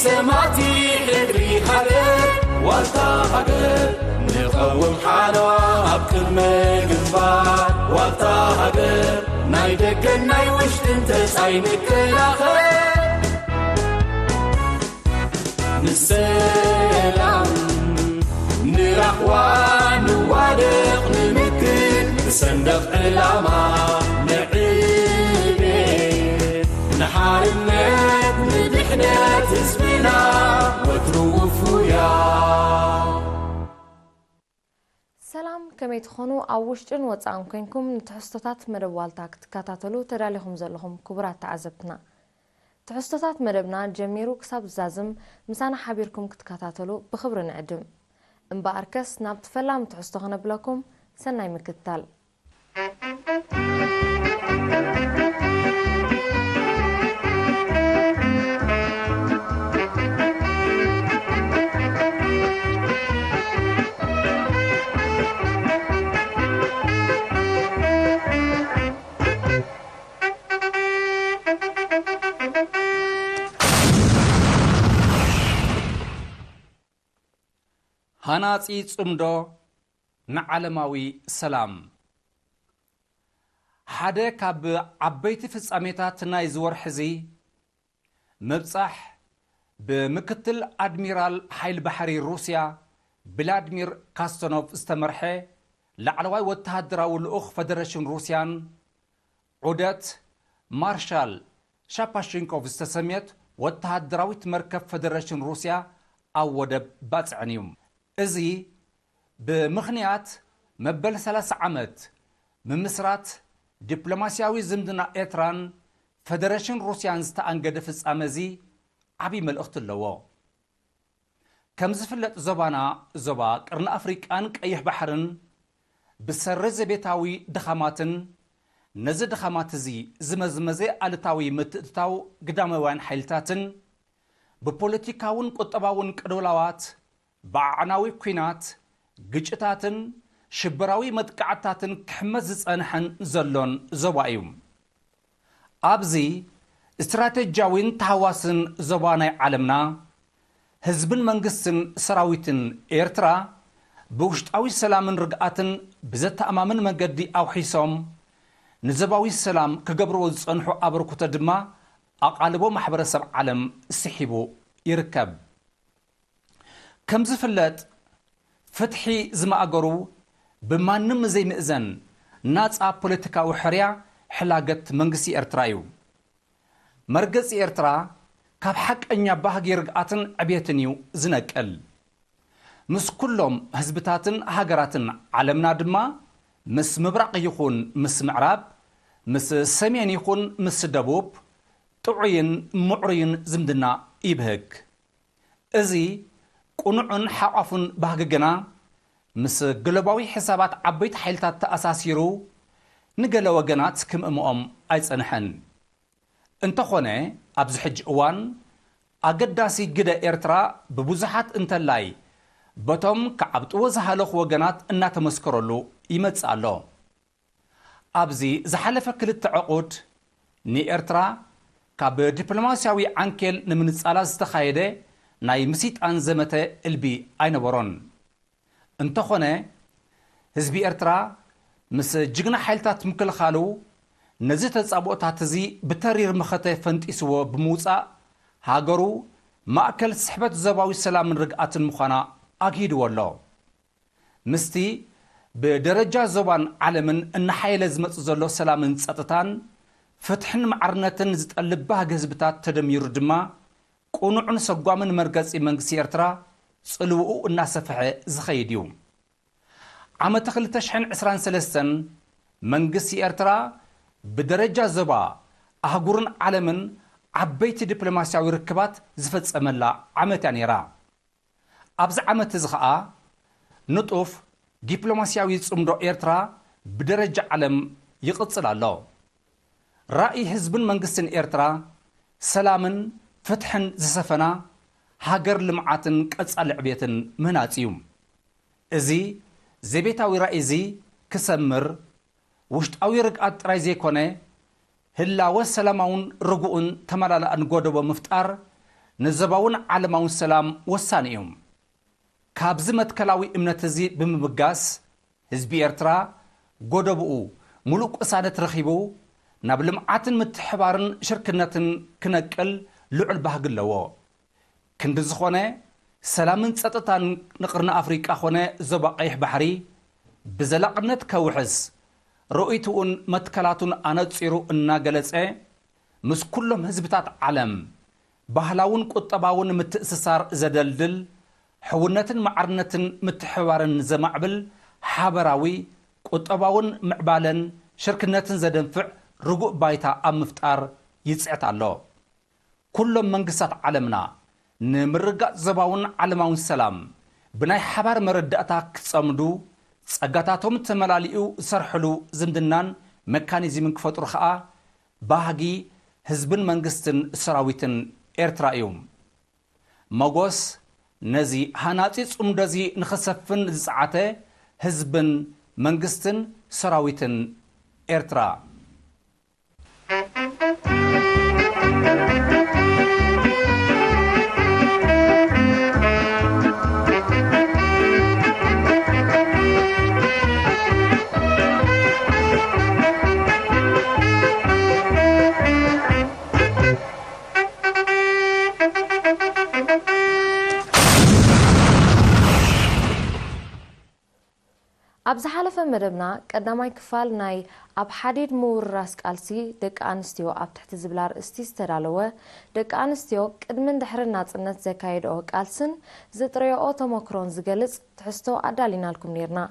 ሰማቲ ሕድሪ ሃገር ዋልታ ሃገር ንቐውም ሓለዋ ኣብ ቅድመ ግንባር ዋልታ ሃገር ናይ ደገን ናይ ውሽጥን ተጻይ ንከላኸል ንሰላም ንራህዋ ንዋደቕ ንምክት ንሰንደቕ ዕላማ ንዕቤት ንሓርነት ንድሕነት ህዝብና ወትሩ ውፉያ። ሰላም ከመይ ትኾኑ? ኣብ ውሽጥን ወፃእን ኮንኩም ንትሕዝቶታት መደብ ዋልታ ክትከታተሉ ተዳሊኹም ዘለኹም ክቡራት ተዓዘብትና፣ ትሕዝቶታት መደብና ጀሚሩ ክሳብ ዝዛዝም ምሳና ሓቢርኩም ክትከታተሉ ብኽብሪ ንዕድም። እምበኣርከስ ናብቲ ፈላሚ ትሕዝቶ ክነብለኩም፣ ሰናይ ምክትታል። ሃናጺ ጽምዶ ንዓለማዊ ሰላም። ሓደ ካብ ዓበይቲ ፍጻሜታት ናይዚ ወርሒ እዚ፣ ምብጻሕ ብምክትል ኣድሚራል ሓይሊ ባሕሪ ሩስያ ቭላድሚር ካስተኖቭ ዝተመርሐ ላዕለዋይ ወተሃደራዊ ልኡኽ ፈደረሽን ሩስያን ዑደት ማርሻል ሻፓሽንኮቭ ዝተሰምየት ወተሃደራዊት መርከብ ፈደረሽን ሩስያ ኣብ ወደብ ባጽዕን እዩ። እዚ ብምኽንያት መበል ሰላሳ ዓመት ምምስራት ዲፕሎማስያዊ ዝምድና ኤርትራን ፈደረሽን ሩስያን ዝተኣንገደ ፍጻመ እዚ ዓቢ መልእኽቲ ኣለዎ። ከም ዝፍለጥ ዞባና ዞባ ቅርኒ ኣፍሪቃን ቀይሕ ባሕርን ብሰሪ ዘቤታዊ ድኻማትን ነዚ ድኻማት እዚ ዝመዝመዘ ኣሉታዊ ምትእትታው ግዳማውያን ሓይልታትን ብፖለቲካውን ቁጠባውን ቅልውላዋት ብኣዕናዊ ኲናት፣ ግጭታትን ሽበራዊ መጥቃዕትታትን ክሕመስ ዝጸንሐን ዘሎን ዞባ እዩ። ኣብዚ ስትራተጅያዊን ተሃዋስን ዞባ ናይ ዓለምና፣ ህዝብን መንግስትን ሰራዊትን ኤርትራ ብውሽጣዊ ሰላምን ርግኣትን ብዘተኣማምን መንገዲ ኣውሒሶም ንዞባዊ ሰላም ክገብርዎ ዝጸንሑ ኣበርክቶ ድማ ኣቓልቦ ማሕበረሰብ ዓለም ስሒቡ ይርከብ። ከም ዝፍለጥ፣ ፍትሒ ዝማእገሩ ብማንም ዘይምእዘን ናጻ ፖለቲካዊ ሕርያ ሕላገት መንግስቲ ኤርትራ እዩ። መርገጺ ኤርትራ ካብ ሓቀኛ ባህጊ ርግኣትን ዕብየትን እዩ ዝነቅል። ምስ ኩሎም ህዝብታትን ሃገራትን ዓለምና ድማ ምስ ምብራቕ ይኹን ምስ ምዕራብ፣ ምስ ሰሜን ይኹን ምስ ደቡብ ጥዑይን ምዕሩይን ዝምድና ይብህግ። እዚ ቅኑዕን ሓቋፉን ባህጊ ግና ምስ ግሎባዊ ሕሳባት ዓበይቲ ሓይልታት ተኣሳሲሩ ንገለ ወገናት ክምእምኦም ኣይጸንሐን። እንተኾነ ኣብዚ ሕጂ እዋን ኣገዳሲ ግደ ኤርትራ ብብዙሓት እንተላይ በቶም ክዓብጥዎ ዝሃለኹ ወገናት እናተመስከረሉ ይመጽእ ኣሎ። ኣብዚ ዝሓለፈ ክልተ ዕቑድ ንኤርትራ ካብ ዲፕሎማስያዊ ዓንኬል ንምንጻላ ዝተኻየደ ናይ ምስይጣን ዘመተ እልቢ ኣይነበሮን። እንተኾነ ህዝቢ ኤርትራ ምስ ጅግና ሓይልታት ምክልኻሉ ነዚ ተጻብኦታት እዚ ብተሪር መኸተ ፈንጢስዎ ብምውጻእ ሃገሩ ማእከል ስሕበት ዞባዊ ሰላምን ርግኣትን ምዃና ኣግሂድዎ ኣሎ። ምስቲ ብደረጃ ዞባን ዓለምን እናሓየለ ዝመጽእ ዘሎ ሰላምን ጸጥታን ፍትሕን ማዕርነትን ዝጠልብ ባህጊ ህዝብታት ተደሚሩ ድማ ቅኑዕን ሰጓምን መርገጺ መንግስቲ ኤርትራ ጽልውኡ እናሰፍሐ ዝኸይድ እዩ። ዓመተ ክልተ ሽሕን ዕስራን ሰለስተን መንግስቲ ኤርትራ ብደረጃ ዞባ ኣህጉርን ዓለምን ዓበይቲ ዲፕሎማስያዊ ርክባት ዝፈጸመላ ዓመት እያ ነይራ። ኣብዚ ዓመት እዚ ኸኣ ንጡፍ ዲፕሎማስያዊ ጽምዶ ኤርትራ ብደረጃ ዓለም ይቕጽል ኣሎ። ራእይ ህዝብን መንግስትን ኤርትራ ሰላምን ፍትሕን ዝሰፈና ሃገር ልምዓትን ቀጻሊ ዕብየትን ምህናጽ እዩ። እዚ ዘቤታዊ ራእይ እዚ ክሰምር ውሽጣዊ ርግኣት ጥራይ ዘይኮነ ህላወ ሰላማውን ርጉእን ተመላላእን ጎደቦ ምፍጣር ንዞባውን ዓለማውን ሰላም ወሳኒ እዩ። ካብዚ መትከላዊ እምነት እዚ ብምብጋስ፣ ህዝቢ ኤርትራ ጎደብኡ ምሉእ ቅሳነት ረኺቡ፣ ናብ ልምዓትን ምትሕባርን ሽርክነትን ክነቅል ልዑል ባህጊ ኣለዎ። ክንዲ ዝኾነ፣ ሰላምን ጸጥታን ንቅርኒ ኣፍሪቃ ኾነ ዞባ ቀይሕ ባሕሪ ብዘላቕነት ከውሕስ፣ ርእይትኡን መትከላቱን ኣነጺሩ እናገለጸ፣ ምስ ኩሎም ህዝብታት ዓለም ባህላውን ቁጠባውን ምትእስሳር ዘደልድል፣ ሕውነትን ማዕርነትን ምትሕብባርን ዘማዕብል፣ ሓበራዊ ቁጠባውን ምዕባለን ሽርክነትን ዘደንፍዕ ርጉእ ባይታ ኣብ ምፍጣር ይጽዕት ኣሎ። ኩሎም መንግስታት ዓለምና፣ ንምርግጋጽ ዞባውን ዓለማውን ሰላም፣ ብናይ ሓባር መረዳእታ ክጸምዱ፣ ጸጋታቶም ተመላሊኡ ዝሰርሕሉ ዝምድናን መካኒዝምን ክፈጥሩ ኸኣ፣ ባህጊ ህዝብን መንግስትን ሰራዊትን ኤርትራ እዩ። መጎስ ነዚ ሃናጺ ጽምዶ እዚ ንኽሰፍን ዝጸዓተ ህዝብን መንግስትን ሰራዊትን ኤርትራ። ኣብ ዝሓለፈ መደብና ቀዳማይ ክፋል ናይ ኣብ ሓዲድ ምውርራስ ቃልሲ ደቂ ኣንስትዮ ኣብ ትሕቲ ዝብል ኣርእስቲ ዝተዳለወ፣ ደቂ ኣንስትዮ ቅድምን ድሕርን ናጽነት ዘካየድኦ ቃልስን ዘጥረየኦ ተመክሮን ዝገልጽ ትሕዝቶ ኣዳሊናልኩም ኔርና።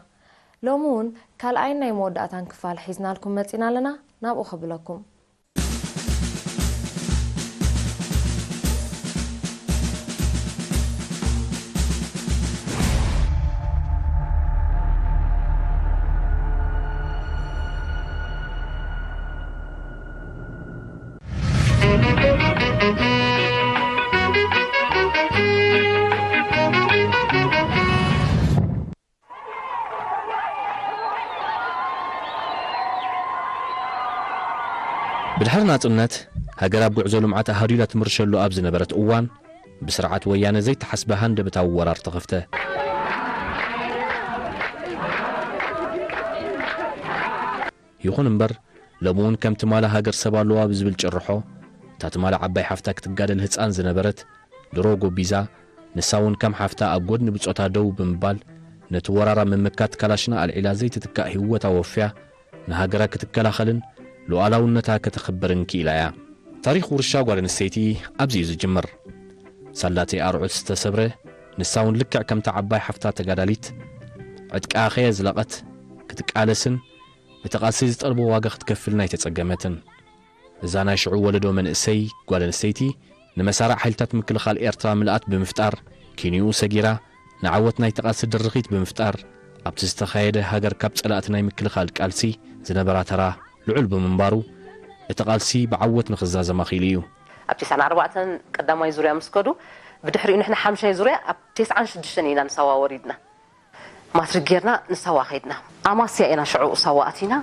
ሎሚ እውን ካልኣይን ናይ መወዳእታን ክፋል ሒዝናልኩም መጺና ኣለና፣ ናብኡ ክብለኩም። ብድሕሪ ናጽነት፣ ሃገር ኣብ ጉዕዞ ልምዓት ኣሃዱ ኢላ ትምርሸሉ ኣብ ዝነበረት እዋን፣ ብስርዓት ወያነ ዘይተሓስበ ሃንደበታዊ ወራር ተኸፍተ። ይኹን እምበር፣ ሎሚ እውን ከም ትማሊ ሃገር ሰብ ኣለዋ ብዝብል ጭርሖ፣ እታ ትማሊ ዓባይ ሓፍታ ክትጋደል ህጻን ዝነበረት ድሮ ጎቢዛ፣ ንሳ እውን ከም ሓፍታ ኣብ ጎድኒ ብጾታ ደው ብምባል፣ ነቲ ወራር ኣብ ምምካት ካላሽና ኣልዒላ ዘይትትካእ ህይወታ ወፍያ፣ ንሃገራ ክትከላኸልን ሉኣላውነታ ከተኽብርን ክኢላ እያ። ታሪኽ ውርሻ ጓል ኣንስተይቲ ኣብዚ እዩ ዝጅምር። ሳላተይ ኣርዑት ዝተሰብረ፣ ንሳ እውን ልክዕ ከምታ ዓባይ ሓፍታ ተጋዳሊት፣ ዕጥቃ ከየዝለቐት ክትቃለስን፣ እቲ ቃልሲ ዝጠልቦ ዋጋ ክትከፍልን ኣይተጸገመትን። እዛ ናይ ሽዑ ወለዶ መንእሰይ ጓል ኣንስተይቲ፣ ንመሳርዕ ሓይልታት ምክልኻል ኤርትራ ምልኣት ብምፍጣር፣ ኪንኡ ሰጊራ፣ ንዓወት ናይቲ ቃልሲ ድርኺት ብምፍጣር፣ ኣብቲ ዝተኻየደ ሃገር ካብ ጸላእቲ ናይ ምክልኻል ቃልሲ ዝነበራ ተራ ልዑል ብምንባሩ፣ እቲ ቃልሲ ብዓወት ንኽዛዘም ኣኽኢሉ እዩ። ኣብ ተስዓን ኣርባዕተን ቀዳማይ ዙርያ ምስ ከዱ፣ ብድሕሪኡ ንሕና ሓምሻይ ዙርያ ኣብ ተስዓን ሽዱሽተን ኢና ንሳዋ ወሪድና። ማትሪክ ጌርና ንሳዋ ከይድና። ኣማስያ ኢና ሽዑ ሳዋ ኣቲና።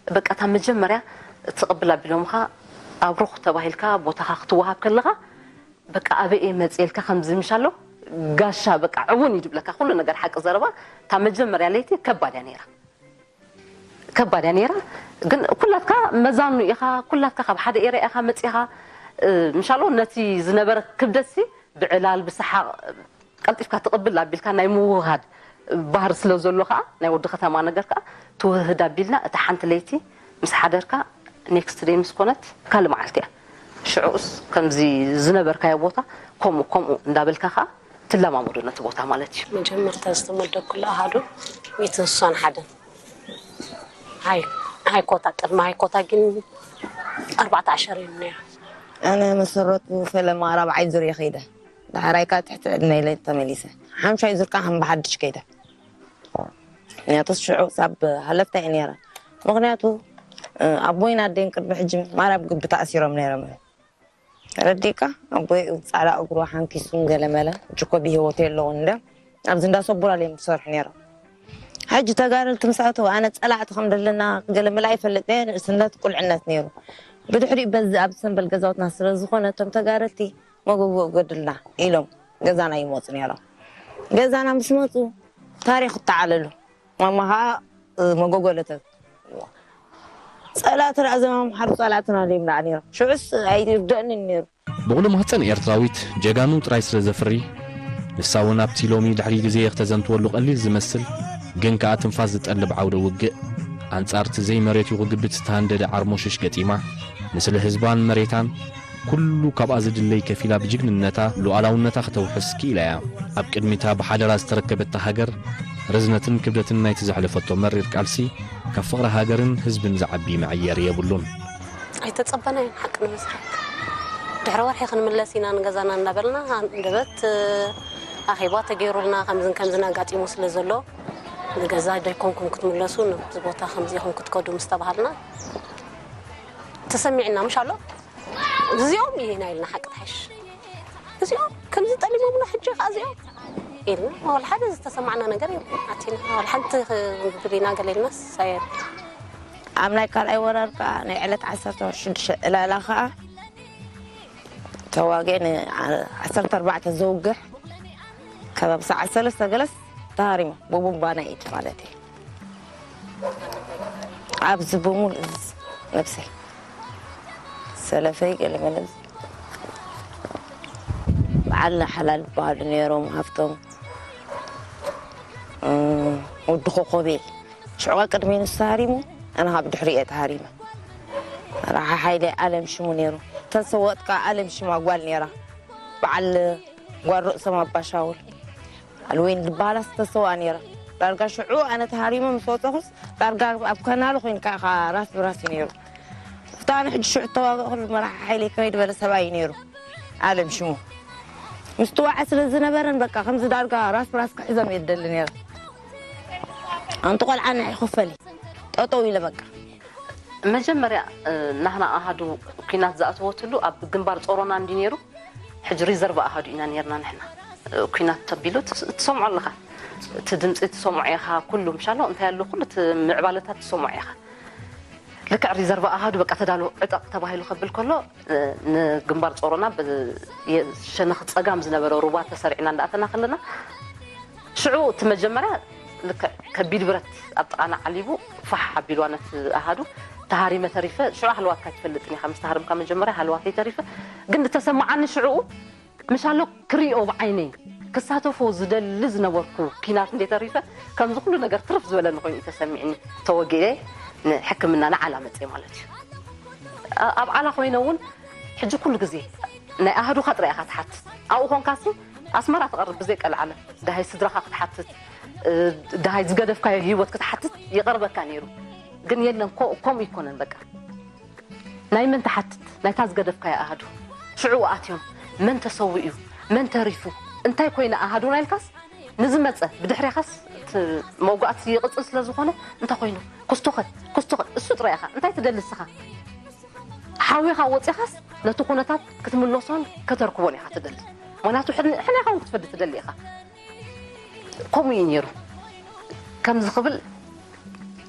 በቃ እታ መጀመርያ ትቕብል ኣቢሎምኻ ኣብሩኽ ተባሂልካ ቦታኻ ክትወሃብ ከለኻ በቃ ኣበይ እየ መፅየ ኢልካ ከምዚ ምሻሎ ጋሻ በቃ ዕውን እዩ ዝብለካ ኩሉ ነገር ሓቂ ዘረባ። እታ መጀመርያ ለይቲ ከባድ እያ ነይራ። ከባድ እያ ነይራ። ግን ኩላትካ መዛኑ ኢኻ፣ ኩላትካ ካብ ሓደ ኤርያ ኢኻ መፂኻ። ምሻሎ ነቲ ዝነበረ ክብደትሲ ብዕላል ብሰሓቕ ቀልጢፍካ ትቕብል ኣቢልካ ናይ ምውህሃድ ባህሪ ስለ ዘሎ ከዓ ናይ ወዲ ከተማ ነገር ከዓ ትውህድ ኣቢልና እታ ሓንቲ ለይቲ ምስ ሓደርካ ኔክስት ደይ ምስ ኮነት ካልእ መዓልቲ እያ። ሽዑኡስ ከምዚ ዝነበርካዮ ቦታ ከምኡ ከምኡ እንዳበልካ ከዓ ትለማመዶ ነቲ ቦታ ማለት እዩ። መጀመርታ ዝተመደኩሉ ኣሃዱ ሚእትን ስሳን ሓደን ሃይ- ሃይኮታ ቅድሚ ሃይኮታ ግን ኣርባዕተ ዓሸር እዮም ነይሩ። ኣነ መሰረቱ ፈለማ ራብዓይ ዙር እየ ከይደ። ዳሕራይ ከዓ ትሕቲ ዕድመ ኢለ ተመሊሰ። ሓምሻይ ዙር ከዓ ከም ብሓድሽ ከይደ። ምክንያቱ ሽዑ ሳብ ሃለፍታ እየ ነይረ። ምክንያቱ ኣቦይን ኣደይን ቅድሚ ሕጂ ማርያም ግቢ ተኣሲሮም ነይሮም እዮም። ረዲካ ኣቦይ ፃዕዳ እግሩ ሓንኪሱን ገለመለ ችኮ ብሂወት የለውን እንደ ኣብዚ እንዳ ሰቡራል እዮም ዝሰርሑ ነይሮም። ሕጂ ተጋደልቲ ምስ ኣተው ኣነ ፀላዕቲ ከም ዘለና ገለመለ ኣይፈልጥ እየ። ንእስነት ቁልዕነት ነይሩ። ብድሕሪኡ በዚ ኣብ ሰንበል ገዛውትና ስለ ዝኾነ እቶም ተጋደልቲ መጎጎ ገድልና ኢሎም ገዛና ይመፁ ነይሮም። ገዛና ምስ መፁ ታሪኽ ይተዓለሉ። ማማ ኸዓ መጎጎ ለተ ጸላእቲ ርኣዘማም ሓሩ ጸላእትና ደይምና ነይሮም። ሽዑስ ኣይርደእንን ነይሩ። ብቑሉ ማህፀን ኤርትራዊት ጀጋኑ ጥራይ ስለ ዘፍሪ፣ ንሳ እውን ኣብቲ ሎሚ ድሕሪ ግዜ እኽተዘንትወሉ ቀሊል ዝመስል ግን ከኣ ትንፋስ ዝጠልብ ዓውደ ውግእ፣ ኣንጻር እቲ ዘይመሬቱ ክግብት ዝተሃንደደ ዓርሞሽሽ ገጢማ፣ ንስለ ህዝባን መሬታን ኩሉ ካብኣ ዝድለይ ከፊላ ብጅግንነታ ሉኣላውነታ ክተውሕስ ክኢላ እያ። ኣብ ቅድሚታ ብሓደራ ዝተረከበታ ሃገር፣ ርዝነትን ክብደትን ናይቲ ዘሕለፈቶ መሪር ቃልሲ፣ ካብ ፍቕሪ ሃገርን ህዝብን ዝዓቢ መዐየሪ የብሉን። ኣይተጸበናዮን ሓቂ ንምዝራብ ድሕሪ ወርሒ ክንምለስ ኢና ንገዛና እንዳበልና፣ እንደበት ኣኼባ ተገይሩልና ከምዝን ከምዝን ኣጋጢሙ ስለ ዘሎ፣ ንገዛ ደይኮንኩም ክትምለሱ፣ ናብዚ ቦታ ከምዚ ኢኹም ክትከዱ ምስ ተባሃልና ተሰሚዕና። ምሽ ኣሎ እዚኦም ይሄና ኢልና ሓቂ ትሓሽ እዚኦም ከምዚ ጠሊሞምና ሕጂ ኸዓ እዚኦም ኢልና፣ ዋላ ሓደ ዝተሰማዕና ነገር የለን። ኣቲና ዋላ ሓንቲ ክብሊና ገለ ኢልናስ ኣየን። ኣብ ናይ ካልኣይ ወራር ከዓ ናይ ዕለት ዓሰርተ ሽዱሽተ ዕላላ ከዓ ተዋጊኤ ን ዓሰርተ ኣርባዕተ ዘውግሕ ከባቢ ሰዓት ሰለስተ ገለስ ተሃሪሙ ብቡምባ ናይ ኢድ ማለት እዩ። ኣብዚ ብምሉእ እዚ ነብሰይ ሰለፈይ ገለ መለ በዓል ሓላል ዝበሃሉ ነይሮም ሃፍቶም፣ እም፣ ወዲ ኮኾቤ ሽዑ ቅድሚ ንሱ ተሃሪሙ፣ ኣነ ካብ ድሕሪ እየ ተሃሪመ። ረሓ ሓይለ ኣለም ሽሙ ነይሩ። ተሰወጥካ ኣለም ሽማ ጓል ነይራ። በዓል ጓል ርእሶም ኣባሻውል ኣልወይን ዝበሃላ ዝተሰዋ ነይራ። ዳርጋ ሽዑ ኣነ ተሃሪመ ምስ ወፀኹስ ዳርጋ ኣብ ከናሉ ኮይንካ ኢኻ ራስ ብራስ እዩ ነይሩ። እታ ኣነ ሕጂ ሽዑ ተዋግእ ክሉ መራሒ ሓይለ ከመይ ዝበለ ሰብኣይ እዩ ነይሩ። ኣለም ሽሙ ምስ ትዋዐ ስለ ዝነበረን በቃ ከምዚ ዳርጋ ራስ ብራስ ክሕዞም እየ ዝደሊ ነይረ። ኣንቲ ቆልዓ ንዒ ክፈሊ ጠጠው ኢለ በቃ መጀመርያ ናህና ኣሃዱ ኲናት ዝኣተወትሉ ኣብ ግንባር ጾሮና እንዲ ነይሩ። ሕጂ ሪዘርቭ ኣሃዱ ኢና ነርና ንሕና። ኲናት ተቢሉ ትሰምዖ ኣለኻ፣ እቲ ድምፂ ትሰምዖ ኢኻ፣ ኩሉ ምሻሎ እንታይ ኣሎ ኩሉ እቲ ምዕባለታት ትሰምዖ ኢኻ። ልክዕ ሪዘርቭ ኣሃዱ በቃ ተዳሎ ዕጠቕ ተባሂሉ ከብል ከሎ ንግንባር ጾሮና ሸነኽ ጸጋም ዝነበረ ሩባ ተሰሪዕና እንዳኣተና ከለና ሽዑ እቲ መጀመርያ ልክዕ ከቢድ ብረት ኣብ ጥቓና ዓሊቡ ፋሕ ኣቢልዋ ነቲ ኣሃዱ ተሃሪመ ተሪፈ። ሽዑ ሃለዋትካ ኣይትፈልጥን ኢኻ፣ ምስ ተሃርምካ መጀመርያ ሃለዋተይ ተሪፈ። ግን ዝተሰማዓኒ ሽዑ ምሻሎ ክሪኦ ብዓይነይ ክሳተፎ ዝደሊ ዝነበርኩ ኪናት እንዴ ተሪፈ ከምዚ ኩሉ ነገር ትርፍ ዝበለኒ ኮይኑ እዩ ተሰሚዕኒ። ተወጊኤ ንሕክምና ንዓላ መፅየ ማለት እዩ። ኣብ ዓላ ኮይነ እውን ሕጂ ኩሉ ግዜ ናይ ኣህዱኻ ጥራይ ኢኻ ትሓትት። ኣብኡ ኮንካሲ ኣስመራ ትቐርብ ብዘይ ቀልዓለም። ደሃይ ስድራኻ ክትሓትት፣ ደሃይ ዝገደፍካዮ ህይወት ክትሓትት ይቐርበካ ነይሩ። ግን የለን፣ ከምኡ ኣይኮነን። በቃ ናይ መን ትሓትት? ናይታ ዝገደፍካዮ ኣሃዱ። ሽዑ ኣትዮም መን ተሰዊኡ፣ መን ተሪፉ፣ እንታይ ኮይነ ኣሃዱና ኢልካስ ንዝመፀ ብድሕሬኻስ መውጋእቲ ይቕፅል ስለ ዝኾነ እንታይ ኮይኑ ክስቶኸ ክስቶኸ እሱ ጥራይ ኢኻ እንታይ ትደሊ እስኻ? ሓዊኻ ወፂኻስ ነቲ ኩነታት ክትምለሶን ከተርክቦን ኢኻ ትደሊ። ምክንያቱ ሕነ ኢኻ እውን ክትፈዲ ትደሊ ኢኻ። ከምኡ እዩ ነይሩ። ከምዚ ክብል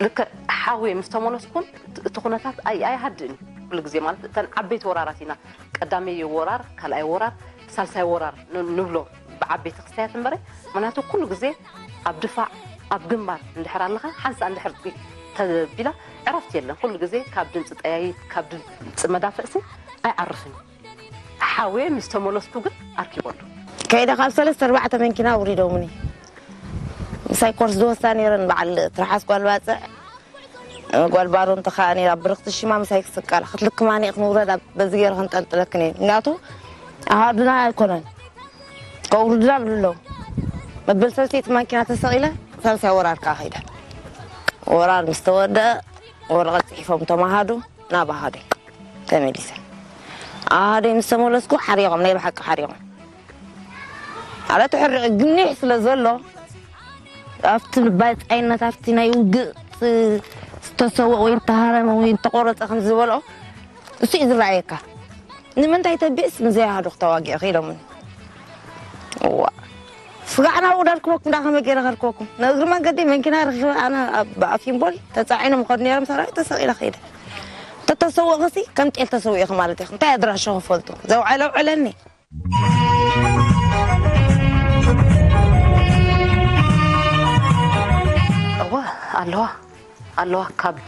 ልክዕ ሓወየ ምስ ተመለስኩን እቲ ኩነታት ኣይሃድእን እዩ። ኩሉ ግዜ ማለት እተን ዓበይቲ ወራራት ኢና ቀዳመይ ወራር፣ ካልኣይ ወራር፣ ሳልሳይ ወራር ንብሎ ብዓበይቲ ክስተያት እምበረ። ምክንያቱ ኩሉ ግዜ ኣብ ድፋዕ ኣብ ግንባር እንድሕር ኣለኻ ሓንሳእ እንድሕር ተቢላ ዕረፍቲ የለን። ኩሉ ግዜ ካብ ድምፂ ጠያይት ካብ ድምፂ መዳፍዕሲ ኣይዓርፍን እዩ። ሓወየ ምስ ተመለስኩ ግን ኣርኪበሉ። ከይደ ካብ ሰለስተ ኣርባዕተ መንኪና ኣውሪዶምኒ። ምሳይ ኮርስ ዝወስዳ ነይረን በዓል ትርሓስ ጓል ባፅዕ ጓል ባሮ እንተ ከዓ ነይራ ብርኽቲ ሽማ ምሳይ ክስቀላ ክትልክማኒ ክንውረድ በዚ ገይረ ክንጠልጥለክን እየ። ምክንያቱ ኣሃዱና ኣይኮነን ከውርዱና ብሉ ኣለዉ። መበል ሰለስተይቲ ማኪና ተሰቒለ ሳልሳይ ወራር ከዓ ከይደ። ወራር ምስ ተወደአ ወረቐት ፅሒፎም እቶም ኣሃዱ ናብ ኣሃደይ ተመሊሰ። ኣሃደይ ምስ ተመለስኩ ሓሪቖም፣ ናይ ብሓቂ ሓሪቖም። ኣረ ተሕሪቑ ግኒሕ ስለ ዘሎ ኣብቲ ባይፃይነት ኣብቲ ናይ ውግእ ዝተሰወእ ወይ ዝተሃረመ ወይ ዝተቆረፀ ከም ዝበልኦ እሱ እዩ ዝረኣየካ። ንምንታይ ተቢዕስ ንዘይሃዱኽ ተዋጊዕኺ ኢሎምኒ። እዋ ስጋዕ ናብኡ ዳርክበኩም ዳ ከመይ ገይረ ከርክበኩም? ንእግሪ መንገዲ መንኪና ረኺበ ኣነ ኣብ ኣፊምቦል ተፃዒኖም ከዱ ነይሮም ሰራዊት ተሰቒለ ከይደ። ተተሰወእኽሲ ከም ጤል ተሰዊእኺ ማለት ኢኺ። እንታይ ኣድራሻ ክፈልጡ ዘውዓለ ውዕለኒ። እወ፣ ኣለዋ። ኣለዋ። ካብ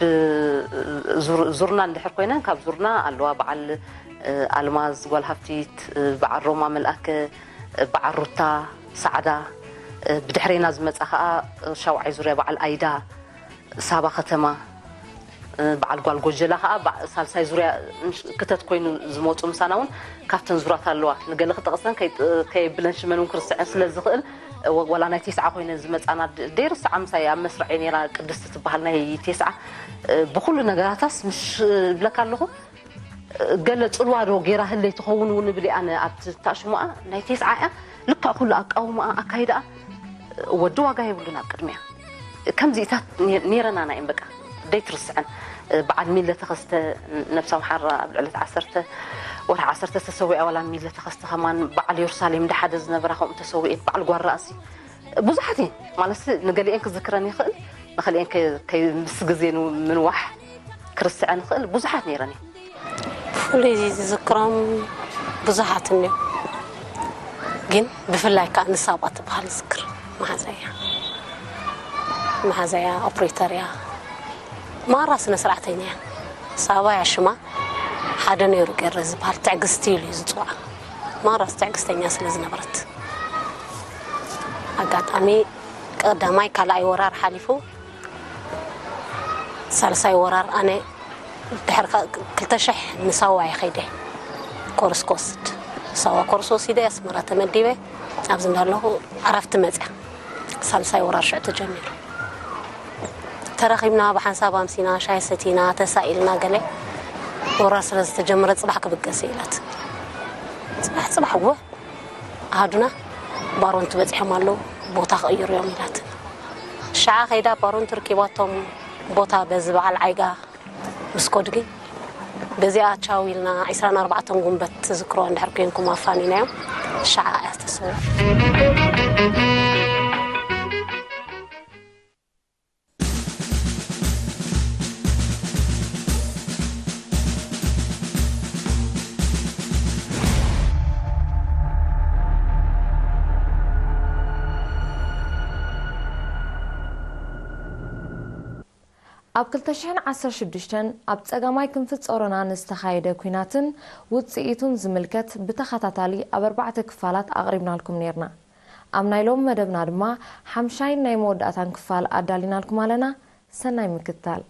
ዙር-፣ ዙርና እንድሕር ኮይነን፣ ካብ ዙርና ኣለዋ። በዓል ኣልማዝ ጓል ሃፍቲት፣ በዓል ሮማ መልኣከ፣ በዓል ሩታ ሰዓዳ፣ ብድሕሬና ዝመጻ ከኣ ሻውዓይ ዙርያ በዓል ኣይዳ፣ ሳባ ከተማ፣ በዓል ጓል ጎጀላ ከኣ በዓ-፣ ሳልሳይ ዙርያ ክተት ኮይኑ ዝመጹ ምሳና እውን ካብተን ዙራት ኣለዋ። ንገለ ክጠቕሰን ከይ-፣ ከየብለን ሽመን እውን ክርስዐን ስለ ዝኽእል፣ ወ-፣ ዋላ ናይ ቴስዓ ኮይነን ዝመጻና ድ-፣ ደይርስዓ ምሳይ ኣብ መስርዐይ ነይራ፣ ቅድስቲ ትበሃል ናይ ቴስዓ። ብኹሉ ነገራታስ ምሽ እብለካ ኣለኹ፣ ገለ ጽልዋ ዶ ገይራ ህለይ ትኸውን እውን እብል እየ ኣነ። ኣብቲ ታሽሙኣ ናይ ቴስዓ እያ፣ ልክዕ ኩሉ ኣቃውማኣ፣ ኣካይዳኣ፣ ወዲ ዋጋ የብሉን ኣብ ቅድሚያ። ከምዚኢታት ኔ-፣ ኔረናና እየን በቃ፣ ደይትርስዐን። በዓል ሚለ ተኸስተ፣ ነብሳ ምሓራ፣ ኣብ ልዕሊ ዓሰርተ ወርሒ ዓሰርተ ዝተሰዊኣ ዋላ ሚለ ተኸስተ ከማን፣ በዓል የሩሳሌም ደሓደ ዝነበራ ከምኡ ተሰዊኤን፣ በዓል ጓል ራእሲ ብዙሓት እየን። ማለት ንገሊኤን ክዝክረን ይኽእል፣ ንኸሊኤን ከ-፣ ከይ-፣ ምስ ግዜ ን-፣ ምንዋሕ ክርስዐን ይኽእል፣ ብዙሓት ኔረን እየን። ብፍሉይ ዝዝክሮም ብዙሓት እኒኦ፣ ግን ብፍላይ ከዓ ንሳባ ትበሃል ዝክር መሓዛ እያ። መሓዛ እያ፣ ኦፕሬተር እያ፣ ማራ ስነ ስርዓተኛ እያ። ሳባ እያ ሽማ። ሓደ ነይሩ ቄረ ዝበሃል ትዕግስቲ ኢሉ እዩ ዝፅዋዕ። ማራስ ትዕግስተኛ ስለ ዝነበረት፣ ኣጋጣሚ ቀዳማይ ካልኣይ ወራር ሓሊፉ፣ ሳልሳይ ወራር ኣነ ድሕሪ ከ-፣ ክልተ ሽሕ ንሳዋ እየ ከይደ ኮርስ ክወስድ። ሳዋ ኮርስ ወሲደ ኣስመራ ተመዲበ። ኣብዚ እንዳለኹ ዕረፍቲ መፅያ። ሳልሳይ ወራር ሽዑ ተጀሚሩ። ተረኺብና ብሓንሳብ ኣምሲና፣ ሻሂ ሰቲና፣ ተሳኢልና ገለ። ወራር ስለ ዝተጀመረ ጽባሕ ክብገስ እየ ኢላት። ጽባሕ፣ ጽባሕ እወ፣ ኣሃዱና ባሮንት በጺሖም ኣለዉ፣ ቦታ ክቕይሩ እዮም ኢላት። ሸዓ ከይዳ ባሮንት ርኪባቶም ቦታ በዚ በዓል ዓይጋ ምስ ኮድጊ፣ በዚኣ ቻው ኢልና ዒስራን ኣርባዕተን ጉንበት ትዝክሮ እንድሕር ኮንኩም ኣፋኒናዮም። ሸዓ እያ ዝተሰውአ። ኣብ ክልተ ሽሕን ዓሰርተ ሽዱሽተን ኣብ ጸጋማይ ክንፊ ጾሮና ንዝተኻየደ ኲናትን ውጽኢቱን ዝምልከት ብተኸታታሊ ኣብ ኣርባዕተ ክፋላት ኣቕሪብናልኩም ኔርና። ኣብ ናይ ሎሚ መደብና ድማ ሓምሻይን ናይ መወዳእታን ክፋል ኣዳሊናልኩም ኣለና። ሰናይ ምክትታል።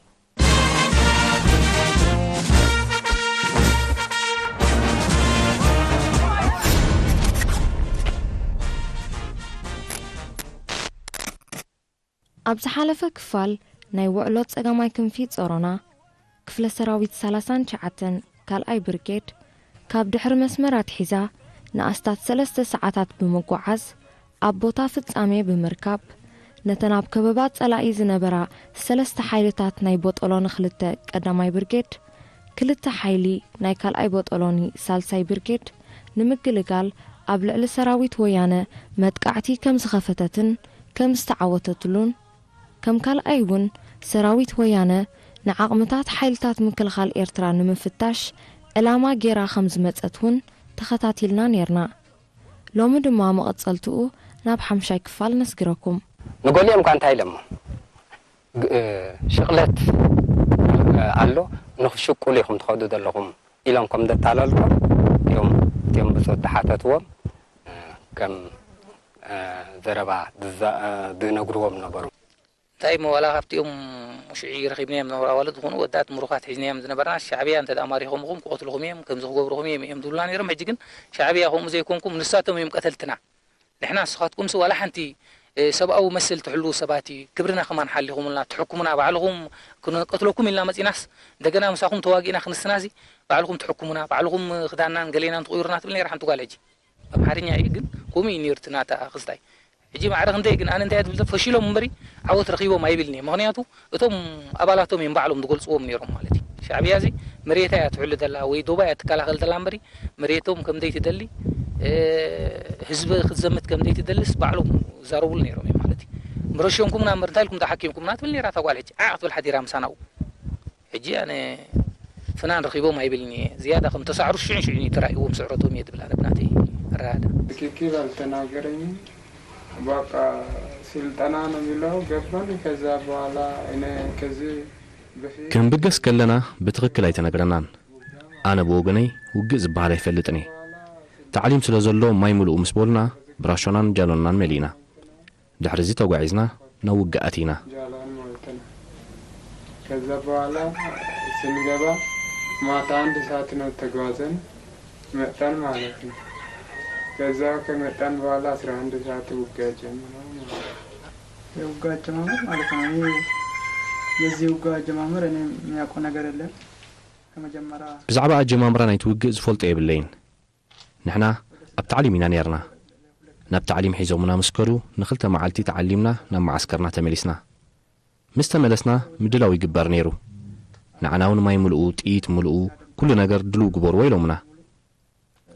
ኣብ ዝሓለፈ ክፋል ናይ ውዕሎ ጸጋማይ ክንፊ ጾሮና፣ ክፍለ ሰራዊት ሰላሳን ትሽዓተን ካልኣይ ብርጌድ፣ ካብ ድሕሪ መስመር ኣትሒዛ ንኣስታት ሰለስተ ሰዓታት ብምጉዓዝ፣ ኣብ ቦታ ፍጻሜ ብምርካብ፣ ነተን ኣብ ከበባ ጸላኢ ዝነበራ ሰለስተ ሓይልታት ናይ ቦጦሎኒ ክልተ ቀዳማይ ብርጌድ፣ ክልተ ሓይሊ ናይ ካልኣይ ቦጦሎኒ ሳልሳይ ብርጌድ ንምግልጋል ኣብ ልዕሊ ሰራዊት ወያነ መጥቃዕቲ ከም ዝኸፈተትን ከም ዝተዓወተትሉን፣ ከም ካልኣይ እውን ሰራዊት ወያነ ንዓቕምታት ሓይልታት ምክልኻል ኤርትራ ንምፍታሽ ዕላማ ጌራ ከም ዝመጸት እውን ተኸታቲልና ኔርና። ሎሚ ድማ መቐጸልትኡ ናብ ሓምሻይ ክፋል ነስግረኩም። ንገሊኦም እኳ እንታይ ኢሎሞ፣ ግ-፣ ሽቕለት ኣሎ፣ ንኽሽቁሉ ኢኹም ትኸዱ ዘለኹም ኢሎም ከም ዘታለልዎም እዮም እቲኦም ብጾት ዝሓተትዎም ከም ዘረባ ዝዛ-፣ ዝነግርዎም ነበሩ። እንታይ እሞ ዋላ ካብቲኦም ሽዑ ረኺብናዮም ዝነበሩ ኣዋልድ ዝኾኑ ወዳት ምሩኻት ሒዝናዮም ዝነበርና፣ ሻዕብያ እንተ ደኣ ማሪኾምኹም ክቐትልኹም እዮም፣ ከምዚ ክገብርኹም እዮም፣ እዮም ዝብሉና ነይሮም። ሕጂ ግን ሻዕብያ ከምኡ ዘይኮንኩም፣ ንሳቶም እዮም ቀተልትና። ንሕና ንስኻትኩምሲ ዋላ ሓንቲ፣ እ፣ ሰብኣዊ መሰል ትሕልዉ ሰባት እዩ፣ ክብርና ከማን ሓሊኹምልና፣ ትሕኩሙና፣ ባዕልኹም ክንቀትለኩም ኢልና መጺናስ፣ እንደገና ምሳኹም ተዋጊእና ክንስናሲ፣ ባዕልኹም ትሕኩሙና፣ ባዕልኹም ክዳናን ገሌናን ትቕይሩና ትብል ነይራ ሓንቲ ጓል። ሕጂ ኣምሓርኛ እዩ፣ ግን ከምኡ እዩ ነይሩ እቲ ናታ ክስታይ። ሕጂ ማዕረ ክንደይ ግን ኣነ እንታይ እየ ዝብል፣ ፈሺሎም እምበሪ ዓወት ረኺቦም ኣይብልን እየ። ምኽንያቱ እቶም ኣባላቶም እዮም ባዕሎም ዝገልጽዎም ነይሮም ማለት እዩ። ሻዕብያ እዚ መሬታ እያ ትሕሉ ዘላ ወይ ዶባ እያ ትከላኸል ዘላ እምበሪ፣ መሬቶም ከም ዘይትደሊ፣ እ፣ ህዝቢ ክትዘምት ከም ዘይትደልስ ባዕሎም ይዛረቡሉ ነይሮም እዮም ማለት እዩ። ምረሽዮምኩምና እምበር እንታይ ኢልኩም ተሓኪምኩምና ትብል ነይራ እታ ጓል። ሕጂ ዓዕ ክትብል ሓዲራ ምሳና ኣብኡ። ሕጂ ኣነ ፍናን ረኺቦም ኣይብልን እየ። ዝያዳ ከም ተሳዕሩ ሽዕን ሽዕን እዩ ተራእይዎም ስዕረቶም እየ ዝብል ኣነ ብናተይ ራዳ ትክክል አልተናገረኝም። በቃ ስልጠና ነው የሚለው ገባን። ከዛ በኋላ እኔ ከዚህ በፊት ክንብገስ ከለና ብትኽክል ኣይተነግረናን። ኣነ ብወገነይ ውግእ ዝበሃል ኣይፈልጥን እየ። ታዕሊም ስለ ዘሎ ማይ ምልኡ ምስ በሉና ብራሾናን ጃሎንናን መሊእና። ድሕሪ እዚ ተጓዒዝና ናብ ውግእ ኣቲና። ጃላን ማለት ነው። ከዛ በኋላ ስንገባ ማታ አንድ ሰዓት ነው ተጓዘን መጣን ማለት ነው። ከዛ ከመጣን በኋላ አስራ አንድ ሰዓት ውጊያ ጀመረ ማለት ነው። የውጋ አጀማመር ማለት ነው። እኔ የዚህ ውጋ አጀማመር እኔ የሚያውቀው ነገር የለም። ከመጀመሪያ ብዛዕባ ኣጀማምራ ናይቲ ውግእ ዝፈልጦ የብለይን። ንሕና ኣብ ታዕሊም ኢና ነይርና። ናብ ታዕሊም ሒዞምና ምስ ከዱ ንኽልተ መዓልቲ ተዓሊምና ናብ መዓስከርና ተመሊስና። ምስ ተመለስና ምድላው ይግበር ነይሩ። ንዓና እውን ማይ ምልኡ፣ ጥይት ምልኡ፣ ኩሉ ነገር ድልው ግበርዎ ኢሎምና።